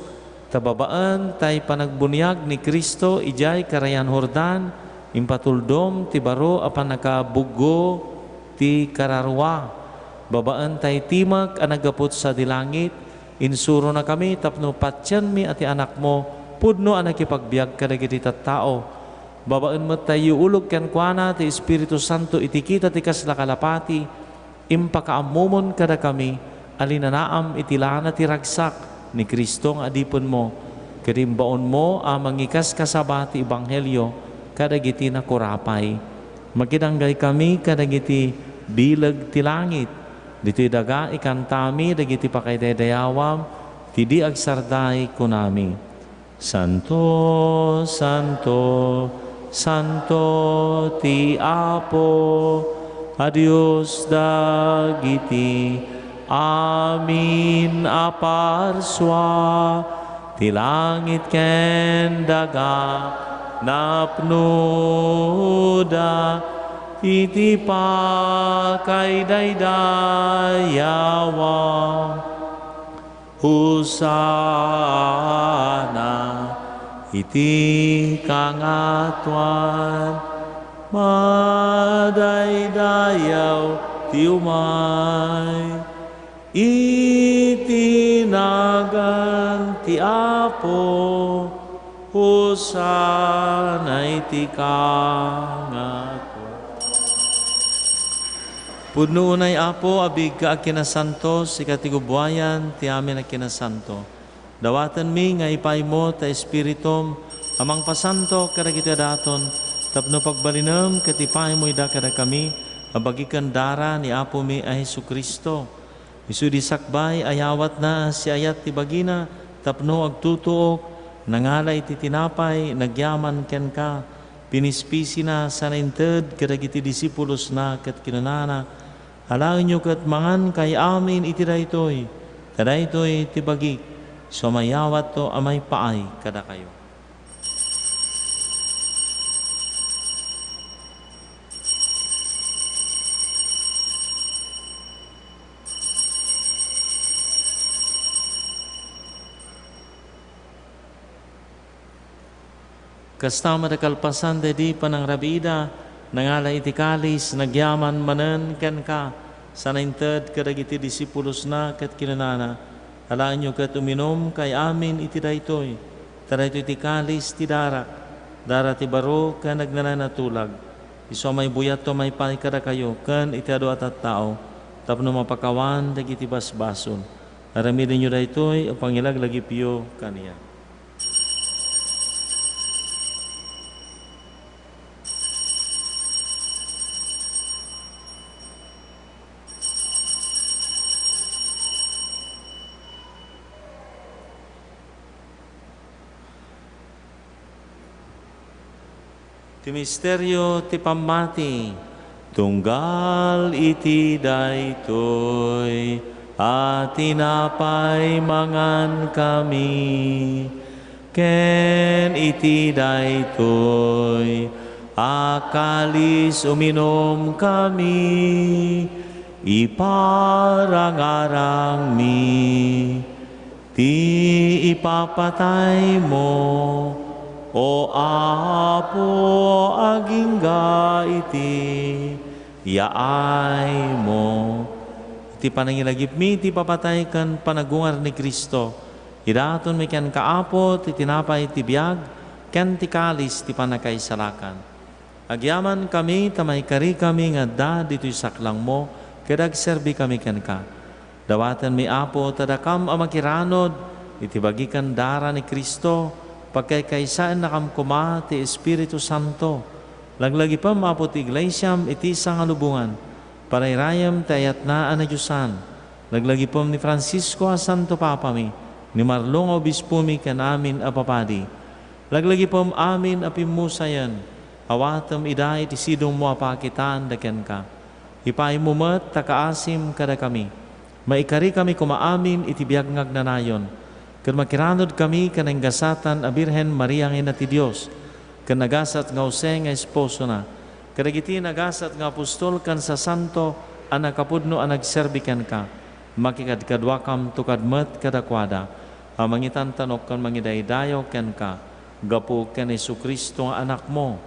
ta babaen tay panagbuniag ni Cristo idiay Karayan Jordan, impatuldom ti baro a pannakabuggo ti kararua. Babaen tay timek a naggapu sadi langit, insuronakami tapno patienmi a ti Anakmo pudno a nakipagbiag kadagiti tattao. Babaen met tay iulog kenkuana ti Espiritu Santo iti kita ti kasla kalapati, impakaammomon kadakami a linanaam iti lana ti ragsak ni Cristo nga adipenmo, ket imbaonmo a mangikaskasaba ti ebanghelio kadagiti nakurapay. Makidanggaykami kadagiti bileg ti langit. Ditoy daga, ikantami dagiti pakaidaydayawa ti di agsarday, kunami. Santo, santo, santo ti Apo a Dios dagiti amin a parsua, ti langit ken daga napnoda iti pakaidaydayawa. Hosanna iti kangatoan, madaydayaw ti umay iti nagan ti Apo, Hosanna iti kangatoan. Pudno unay, Apo, a biigka a kinasanto, sika ti gubuayan ti amin a kinasanto. Dawatenmi nga ipaymo ta Espiritum a mangpasanto kadagiti daton tapno pagbalinem ket ipaymo ida kadakami a bagi ken dara ni Apomi a Jesu-Cristo. Isu idi sakbay a yawatna, siayat ti bagina tapno agtutuok, nangala iti tinapay, nagyaman kenka, pinispisina sana inted kadagiti disipulosna ket kinunana, "Alaenyo ket mangankay amin iti daytoy, ta daytoy ti bagik, isu a mayawatto a maipaay kadakayo." Kasta met a kalpasan daydi panangrabiida, nangala iti kalis, nagyaman manen kenka, sana inted kadagiti disipulosna ket kinunana, "Alaenyo ket uminumkay amin iti daytoy, ta daytoy ti kalis ti darak, dara ti baro ken agnanayon a tulag. Isu a maibuyatto a maipaay kadakayo ken iti adu a tattao, tapno mapakawan dagiti basbasol. Aramidenyo daytoy a pangilaglagipyo kaniak." Ti misterio ti pammati. Tunggal iti daytoy a tinapay mangankami, ken iti daytoy a kalis uminumkami, iparangarangmi ti ipapataymo, O Apo, agingga iti yaaymo. Iti panangilagipmi ti ipapatay ken panagungar ni Cristo, idatonmi kenka, Apo, ti tinapay ti biag ken ti kalis ti pannakaisalakan. Agyamankami ta maikarikami nga adda ditoy saklangmo ket agserbikami kenka. Dawatenmi, Apo, ta dakam a makiranod iti bagi ken dara ni Cristo, pagkaykaysaennakam koma ti Espiritu Santo. Laglagipem, Apo, ti Iglesiam iti sangalubongan, parayrayem ti ayatna a nadiosan. Laglagipem ni Francisco a Santo Papami, ni Marlo nga Obispomi ken amin a papadi. Laglagipem amin a pimmusayen, awatem ida iti sidongmo a pakitaan da kenka. Ipaaymo met ta kaasim kadakami. Maikarikami koma amin iti biag nga agnanayon, ket makiranodkami ken nagasatan a Birhen Maria nga Ina ti Dios, ken nagasat nga Jose nga esposona, kadagiti nagasat nga apostol ken sasanto a nakapudno a nagserbi kenka. Makikadkaduakamto kad met kadakuada a mangitantanok ken mangidaydayaw kenka gapu ken Jesu-Cristo nga Anakmo.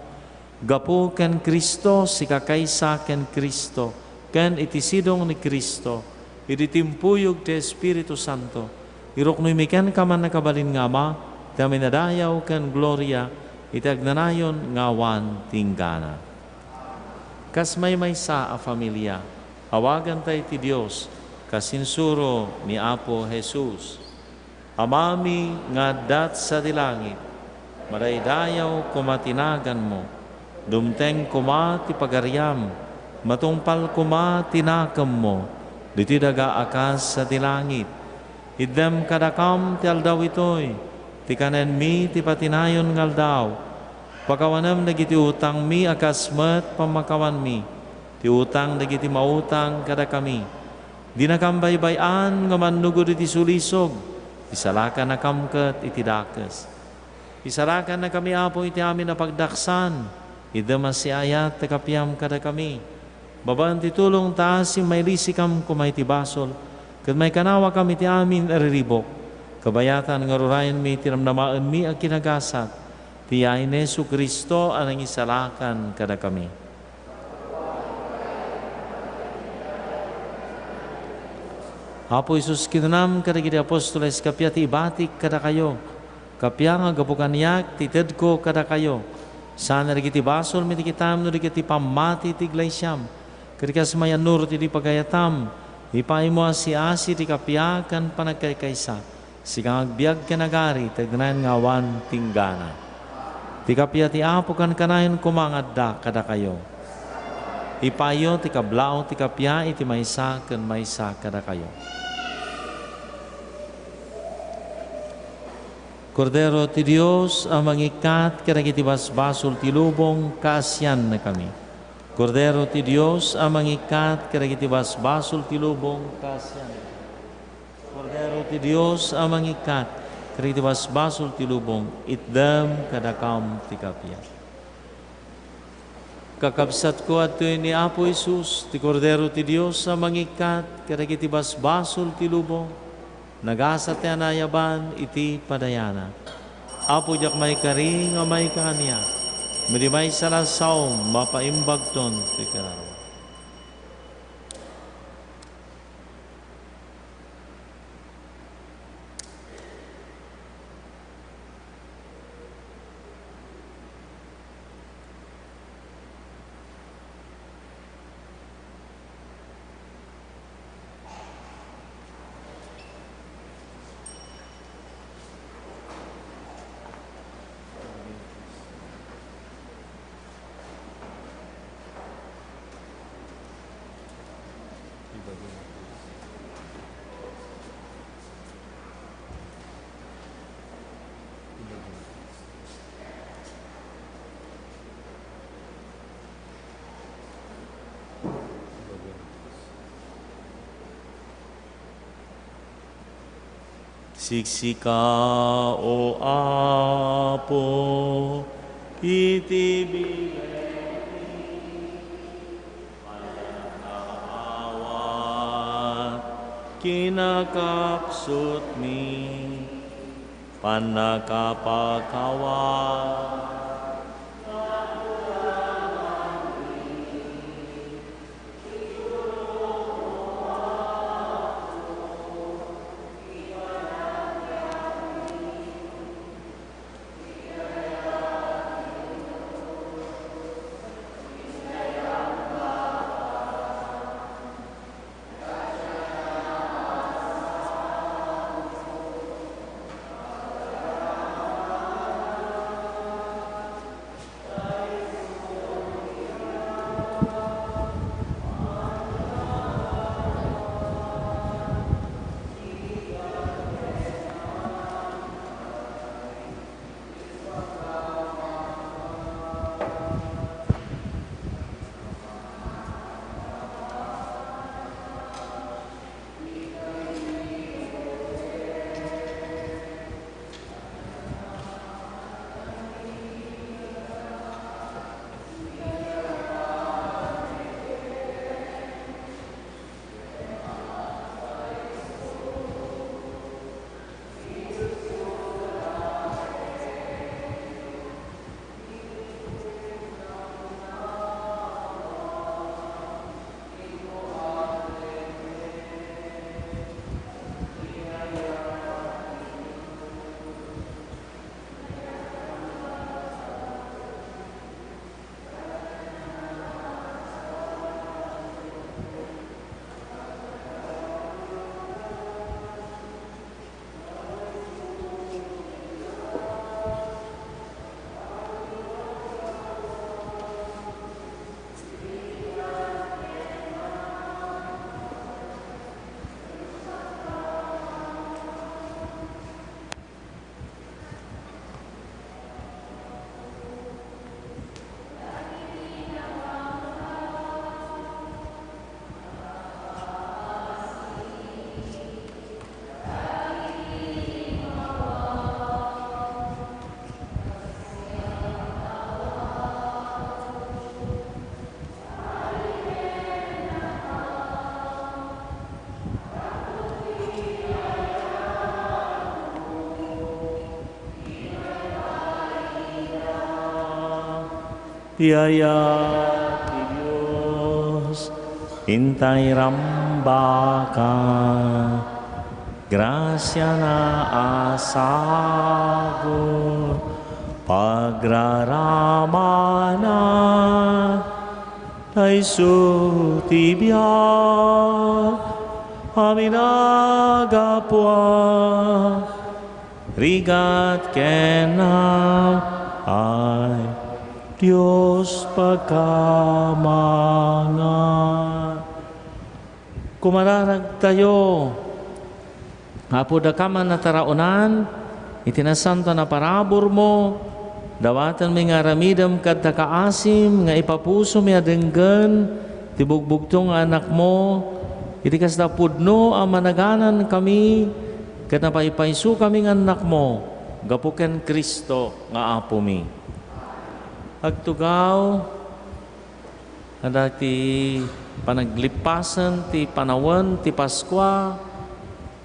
Gapu ken Cristo, sika kaysa ken Cristo, ken iti sidong ni Cristo, idi timpuyog ti Espiritu Santo, iruknoymi kenka, Mannakabalin nga Ama, ti amin a dayaw ken gloria iti agnanayon nga awan ti inggana. Kas maymaysa a familia, awaganta iti Dios, kas insuro ni Apo Jesus. Amami nga adda sadi langit, madaydayaw koma ti naganmo. Dumteng koma ti pagariam, matungpal koma ti nakemmo ditoy daga a kas sadi langit. Itdem kadakam ti aldaw itoy ti kanenmi ti patinayon nga aldaw. Pakawanem dagiti utangmi a kas met pammakawanmi ti utang dagiti mautang kadakami. Dinakam baybay-an nga mannugod iti sulisog, isalakannakam ket iti dakes. Isalakannakami, Apo, iti amin a pagdaksan, itdem a siayat ti kapiam kadakami. Babaen ti tulong ta asim mailisikam koma iti basol, ket maikanawakam iti amin a riribuk. Kabayatan nga rurayenmi ti namnamaenmi a kinagasat, ti yain ni Jesu-Cristo a nangisalakan kadakami. Apo Jesus, kinunam kadagiti apostoles, kappia ti ibatik kadakayo. Kappia nga gapu kaniak ti itedko kadakayo. Saan dagiti basolmi ti kitaem no di ket ti pammati ti iglesiam. Ket kas mayannurot iti pagayatam, ipaaymo a siasi ti kappia ken panagkaykaysa. Sika nga agbiag ken agari, ti agnanayon nga awan ti inggana. Ti kappia ti Apo kankanayon koma nga adda kadakayo. Ipaayyo ti kablaaw ti kappia iti maysa ken maysa kadakayo. Kordero ti Dios a mangikkat kadagiti basbasol ti lubong, kaasiannakami. Kordero ti Dios a mangikkat kadagiti basbasol ti lubong, kaasiannakami. Kordero ti Dios a mangikkat kadagiti basbasol ti lubong, itdem kadakam ti kappia. Kakabsatko, adtoy ni Apo Jesus, ti Kordero ti Dios a mangikkat kadagiti basbasol ti lubong, nagasat ti anayaban iti padayana. Apo, diak maikari nga maikaniak, ngem idi maysa la a saom, mapaimbagton ti kinaruat. Siksika, O Apo, iti bileg pannakaawat, kinakapsutmi, pannakapakawan. Ti ayat ti Dios, intay rambaka, grasiana a sagut, pagraramana, ta isu ti biag a minagapuan. Rigat ken ay Dios pagkamangan. Kumararagtayo, Apo, dakam a nataraonan, iti nasanto a paraburmo, dawatenmi nga aramidem kadta kaasim nga ipapusomi a denggen ti bugbugto nga Anakmo, iti kasla pudno a managanankami ket napaypaysokami nga annakmo gapu ken Cristo nga Apomi. Agtugaw, adda ti panaglippasen ti panawen ti Paskua,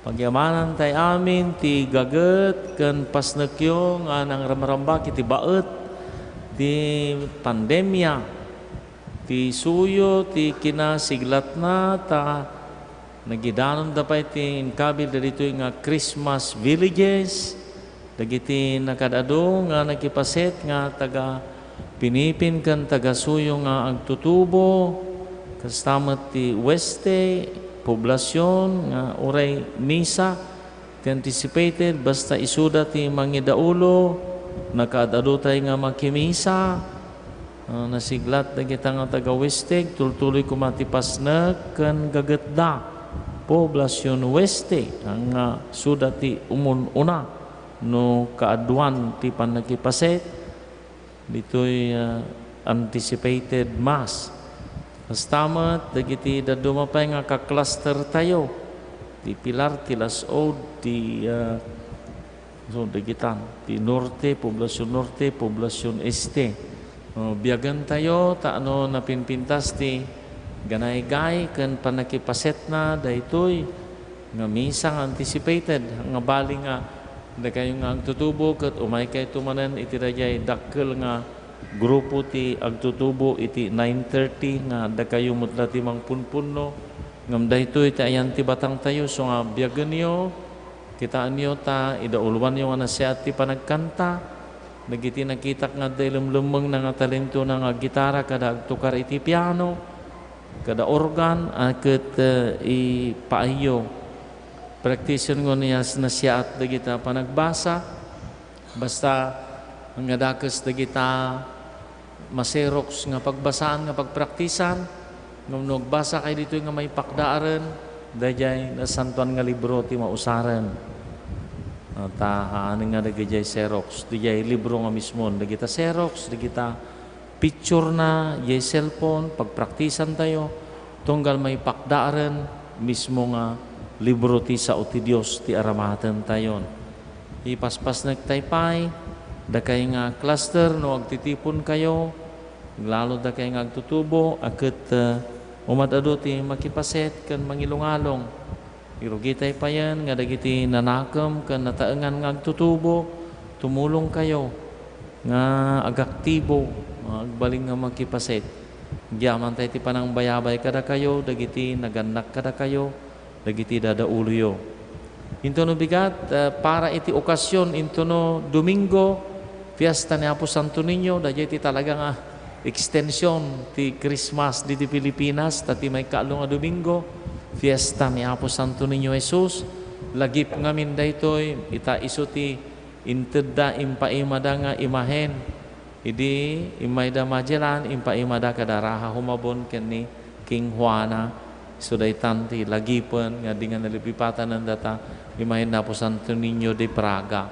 pagyamanantay amin ti gaget ken pasnekyo nga nangramrambak iti baet ti pandemia. Ti suyo ti kinasiglatna, ta nagidanonda pay ti inkabil dagitoy nga Christmas villages, dagiti nakaad-adu nga nakipaset nga taga Pinipin ken taga suyo nga agtutubo, kasta met ti Hueste, Poblacion nga uray misa, ti anticipated, basta isuda ti mangidaulo, nakaad-adutay nga makimisa. Ah, nasiglat dagita nga taga Hueste, tultuloy koma ti pasnek ken gagetda. Poblacion Hueste, nga suda ti umun-una no kaaduan ti pannakipaset. Ditoy, ah, anticipated mass. Kasta met dagiti dadduma pay nga ka-cluster tayo. ti Pilar, ti Las-od, ti, ah, so, dagitan, ti Norte, Poblacion Norte, Poblacion Este. Oh, biagen tayo, ta no napinpintas ti ganaygay ken pannakipasetna daytoy nga misa nga anticipated, nga bali nga dakayo nga agtutubo ket umaykayto manen iti daydiay dakkel nga grupo ti agtutubo iti nine thirty nga dakayo met la ti mangpunpunno, ngem daytoy ti ayan ti batangtayo, so nga biagenyo, kitaenyo ta idauloanyo nga nasayaat ti panagkanta. Dagiti nakitak nga adda ilemlemmengna nga talentona nga gitara kada agtukar iti piano, kada organ, a ket, eh, ipaayyo. Praktisenyo nga nasayaat dagita panagbasa. Basta nga dakes dagita ma-xerox nga pagbasaan nga pagpraktisan, ngem no agbasakayo ditoy nga maipakdaaren, daydiay Nasantoan nga Libro ti mausaren. Ah, ta haanen nga dagijay xerox, daydiay libro nga mismon, dagita xerox, dagita picturena, jay cellphone, pagpraktisantayo, tunggal maipakdaaren mismo nga libro ti sao ti Dios ti aramatentayon. Ipaspasnektayo pay, dakay nga cluster no agtitiponkayo, lalo dakay nga agtutubo, a ket, eh, umad-adu ti makipaset ken mangilungalong. Irugitay payen nga dagiti nanakem ken nataengan nga agtutubo, tumulongkayo nga agaktibo, nga agbalin nga makipaset. Agyamantay ti panangbayabay kadakayo, dagiti nagannak kadakayo, dagiti dadauloyo. Intono bigat, eh, para iti okasion, intono Domingo, fiesta ni Apo Santo Niño, daydiay ti talaga nga extension ti Christmas diti Pilipinas, ta ti maikaallo nga Domingo, fiesta ni Apo Santo Niño Jesus. Lagip ngamin daytoy, ita isu ti intedda, impaimada nga imahen. Idi immayda Magellan, impaimada kada Raha Humabon ken ni King Juana. Isu daytan ti lagipen nga di nga nalipipatanen data imahen ni Apo Santo Niño de Praga.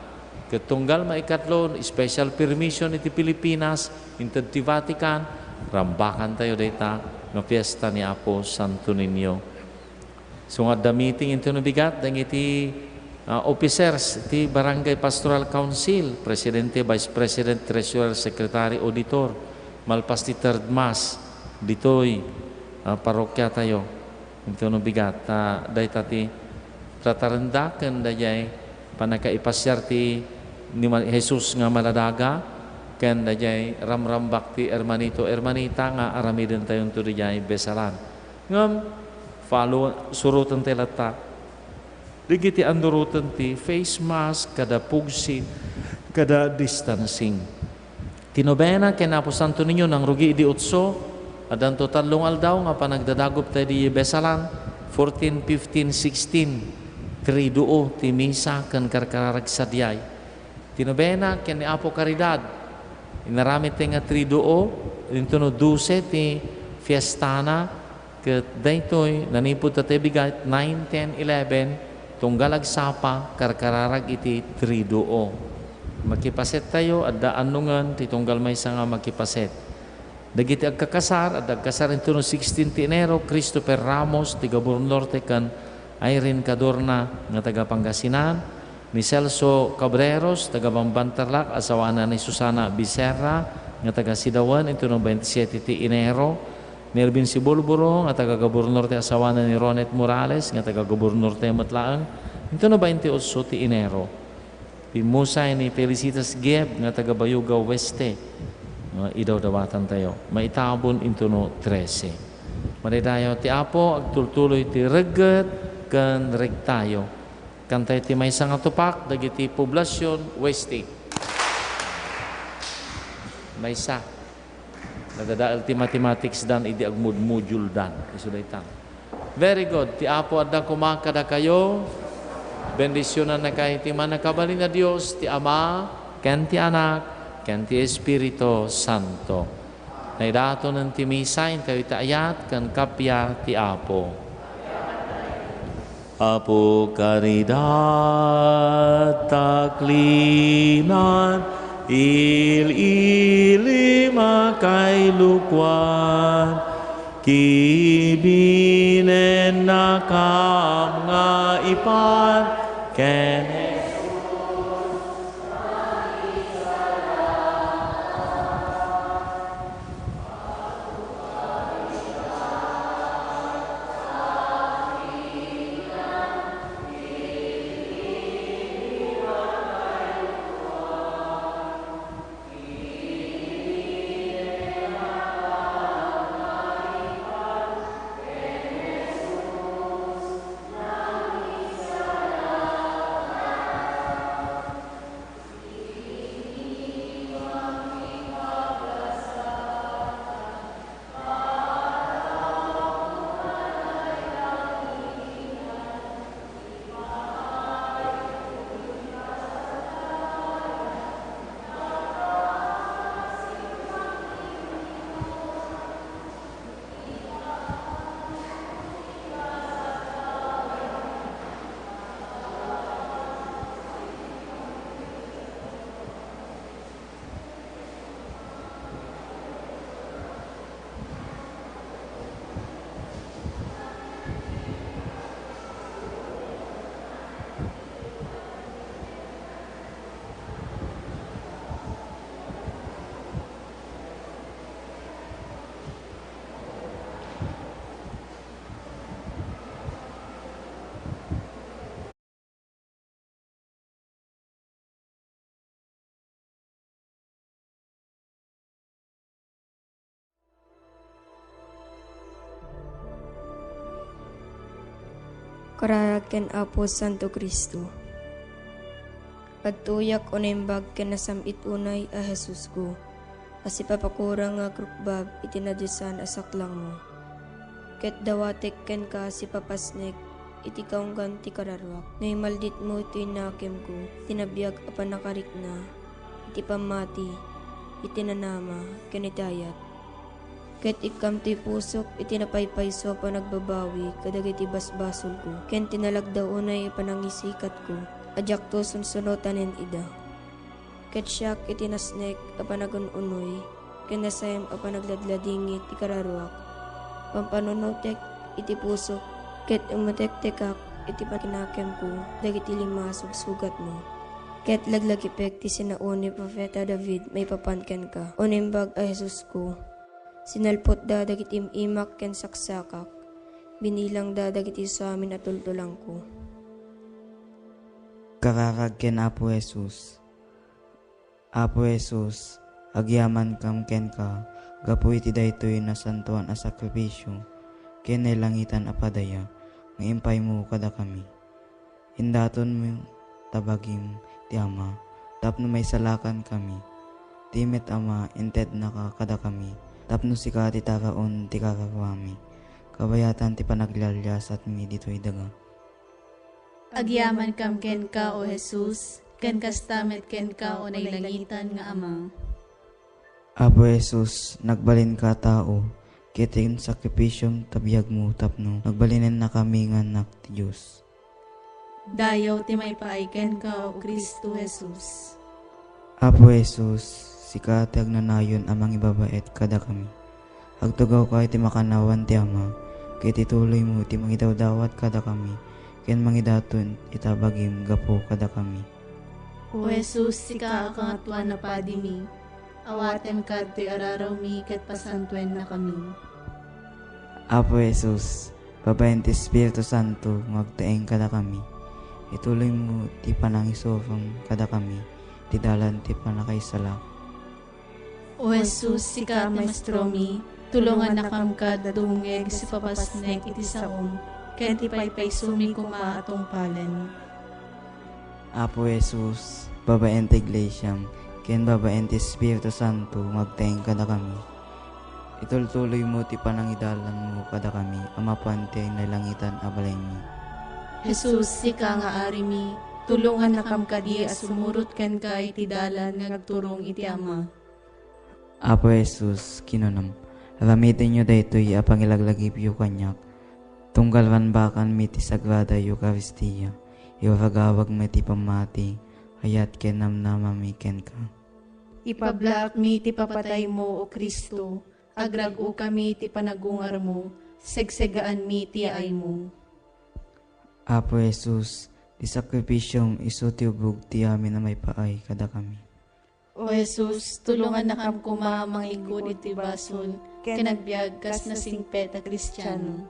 Ket tunggal maikatlo, special permission iti Pilipinas, inted ti Vatican, rambakantayo dayta nga fiesta ni Apo Santo Niño. So nga adda meeting intono bigat dagiti, ah, officers ti Barangay Pastoral Council, presidente, vice president, treasurer, secretary, auditor, malpas ti third mass ditoy, ah, parrokiatayo. Intono bigat, ta dayta ti tratarenda ken daydiay pannakaipasiar ti ni Ma-, Jesus nga maladaga ken daydiay ramrambak ti hermanito, hermanita nga aramidentayonto daydiay Besalan. Ngem, follow, surotentayo latta dagiti annuroten ti face mask, kada pugsit, kada distancing. Ti nobena ken Apo Santo Niño nangrugi idi otso, addanto tallo nga aldaw nga panagdadaguptayo idi Besalan, fourteen, fifteen, sixteen, Triduo ti misa ken karkararag sadiay. Ti nobena ken ni Apo Caridad, inaramidtayo nga Triduo, intono dose ti fiestana, ket daytoy, nanipud ta ti bigat, nine, ten, eleven, tunggal agsapa, karkararag iti Triduo. Makipasettayo, adda annongen ti tunggal maysa nga makipaset. Dagiti agkakasar, adda agkasar intono sixteen ti Enero, Christopher Ramos, taga Boronnorte, ken Irene Cadorna nga taga Pangasinan, ni Celso Cabreros, taga Bamban, Tarlac, asawana ni Susana Becerra nga taga Sidawen, intono twenty-seven ti Enero, ni Ervin Sibulburo nga taga Gobernador ti asawana ni Ronet Morales nga taga Gobernador tayo met laeng, intono twenty-eight ti Enero. Pimmusay ni Felicitas Gieb nga taga Bayuga Oeste nga idawdawatantayo. Maitabon intono trese. Madaydayaw ti Apo, agtultuloy ti regget ken regtayo. Kantayo ti maysa nga tupak dagiti Poblacion Oeste. Maysa. Nadadael ti mathematics dan idi agmudmodule dan. Isu daytan. Very good. Ti Apo adda koma kadakayo. Bendisionannakayo ti mannakabalin a Dios, ti Ama, ken ti Anak, ken ti Espiritu Santo. Naidatonen ti misa, intayo ti ayat ken kappia ti Apo. Apo, Caridad, taklinan, il-ili, makailukuan, kibinen, Nakam nga ipan ken Kararag ken Apo Santo Cristo. Agtuyak o naimbag ken nasam-it unay a Jesusko, a sipapakurang nga agrukbab iti nadiosan a saklangmo. Ket dawatek kenka sipapasnek iti kaunggan ti kararuak. No imalditmo iti nakemko, iti nabiag a pannakarikna, iti pammati, iti nanama, ken iti ayat. Ket ikkam ti pusok iti napaypayso a panagbabawi kadagiti basbasolko, ken ti nalagda unay a panangisikatko a diakto sunsunotanen ida. Ket siak iti nasnek a panagun-unoy ken nasayam a panagladladingit ti kararuak, pampanunotek iti pusok, ket imutektekak iti pakinakemko dagiti lima a sugsugatmo. Ket laglagipek ti sinao ni Profeta David maipapan kenka, O Naimbag a Jesusko. Sinalpotda dagiti im-imak ken saksakak, binilangda dagiti suamin a tultulangko. Kararag ken Apo Jesus. Apo Jesus, agyamankam kenka gapu iti daytoy nasantoan a sakrifisio ken nailangitan a padaya nga impaymo kadakami. Indatonmo ta bagim ti Ama tapno maisalakankami. Ti met Ama, intednaka kadakami tapno sika ti taraon ti kararuami, kabayatan ti panaglialiasatmi ditoy daga. Agyamankam kenka, O Jesus, ken kasta met kenka, O nailangitan nga Ama. Apo Jesus, nagbalinka a tao, ket insakripisom ta biagmo tapno nagbalinennakami nga annak ti Dios. Dayaw ti maipaay kenka, O Cristo Jesus. Apo Jesus, sika ti agnanayon a mangibabaet kadakami. Agtugawka iti makannawan ti Ama, ket ituloymo ti mangidawdawat kadakami, ken mangidaton ita bagim gapu kadakami. O Jesus, sika a Kangatoan a Padimi, awatenka ditoy ararawmi ket pasantuennakami. Apo Jesus, babaen ti Espiritu Santo nga agtaeng kadakami, ituloymo ti panangisurom kadakami, ti dalan ti pannakaisalak. O Jesus, sika a Maestromi, tulongannakam kad dumngeg sipapasnek iti saom, ken ti paypaysomi koma a tungpalen. Apo Jesus, babaen ti Iglesiam, ken babaen ti Espiritu Santo, nga agtaeng kadakami. Itultuloymo ti panangidalanmo kadakami a mapan ti nailangitan a balaymi. Jesus, sika nga Arimi, tulongannakam kadi a sumurot kenka iti dalan nga agturong iti Ama. Apo Jesus, kinunam, aramidenyo daytoy a pangilaglagipyo kaniak, tunggal rambakanmi ti Sagrada Eukaristia, iragawagmi ti pammati, ayat ken namnamami kenka. Ipablaakmi ti papataymo, O Cristo, agrag-okami ti panagungarmo, Segsegaanmi ti yaaymo. Apo Jesus, ti sakrifisiom isu ti ubbog ti amin a maipaay kadakami. O Jesus, tulongannakam koma a mangikut iti basol ken agbiag kas nasingpet a Kristiano.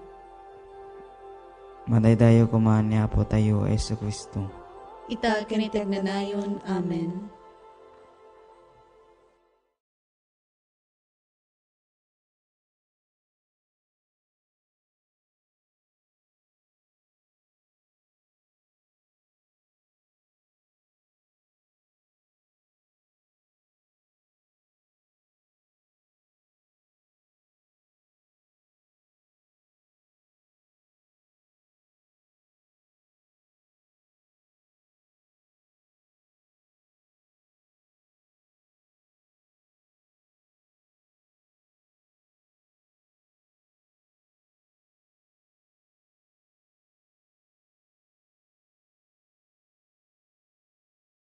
Madaydayaw koma ni Apotayo a Jesu-Cristo. Ita ken iti agnanayon. Amen.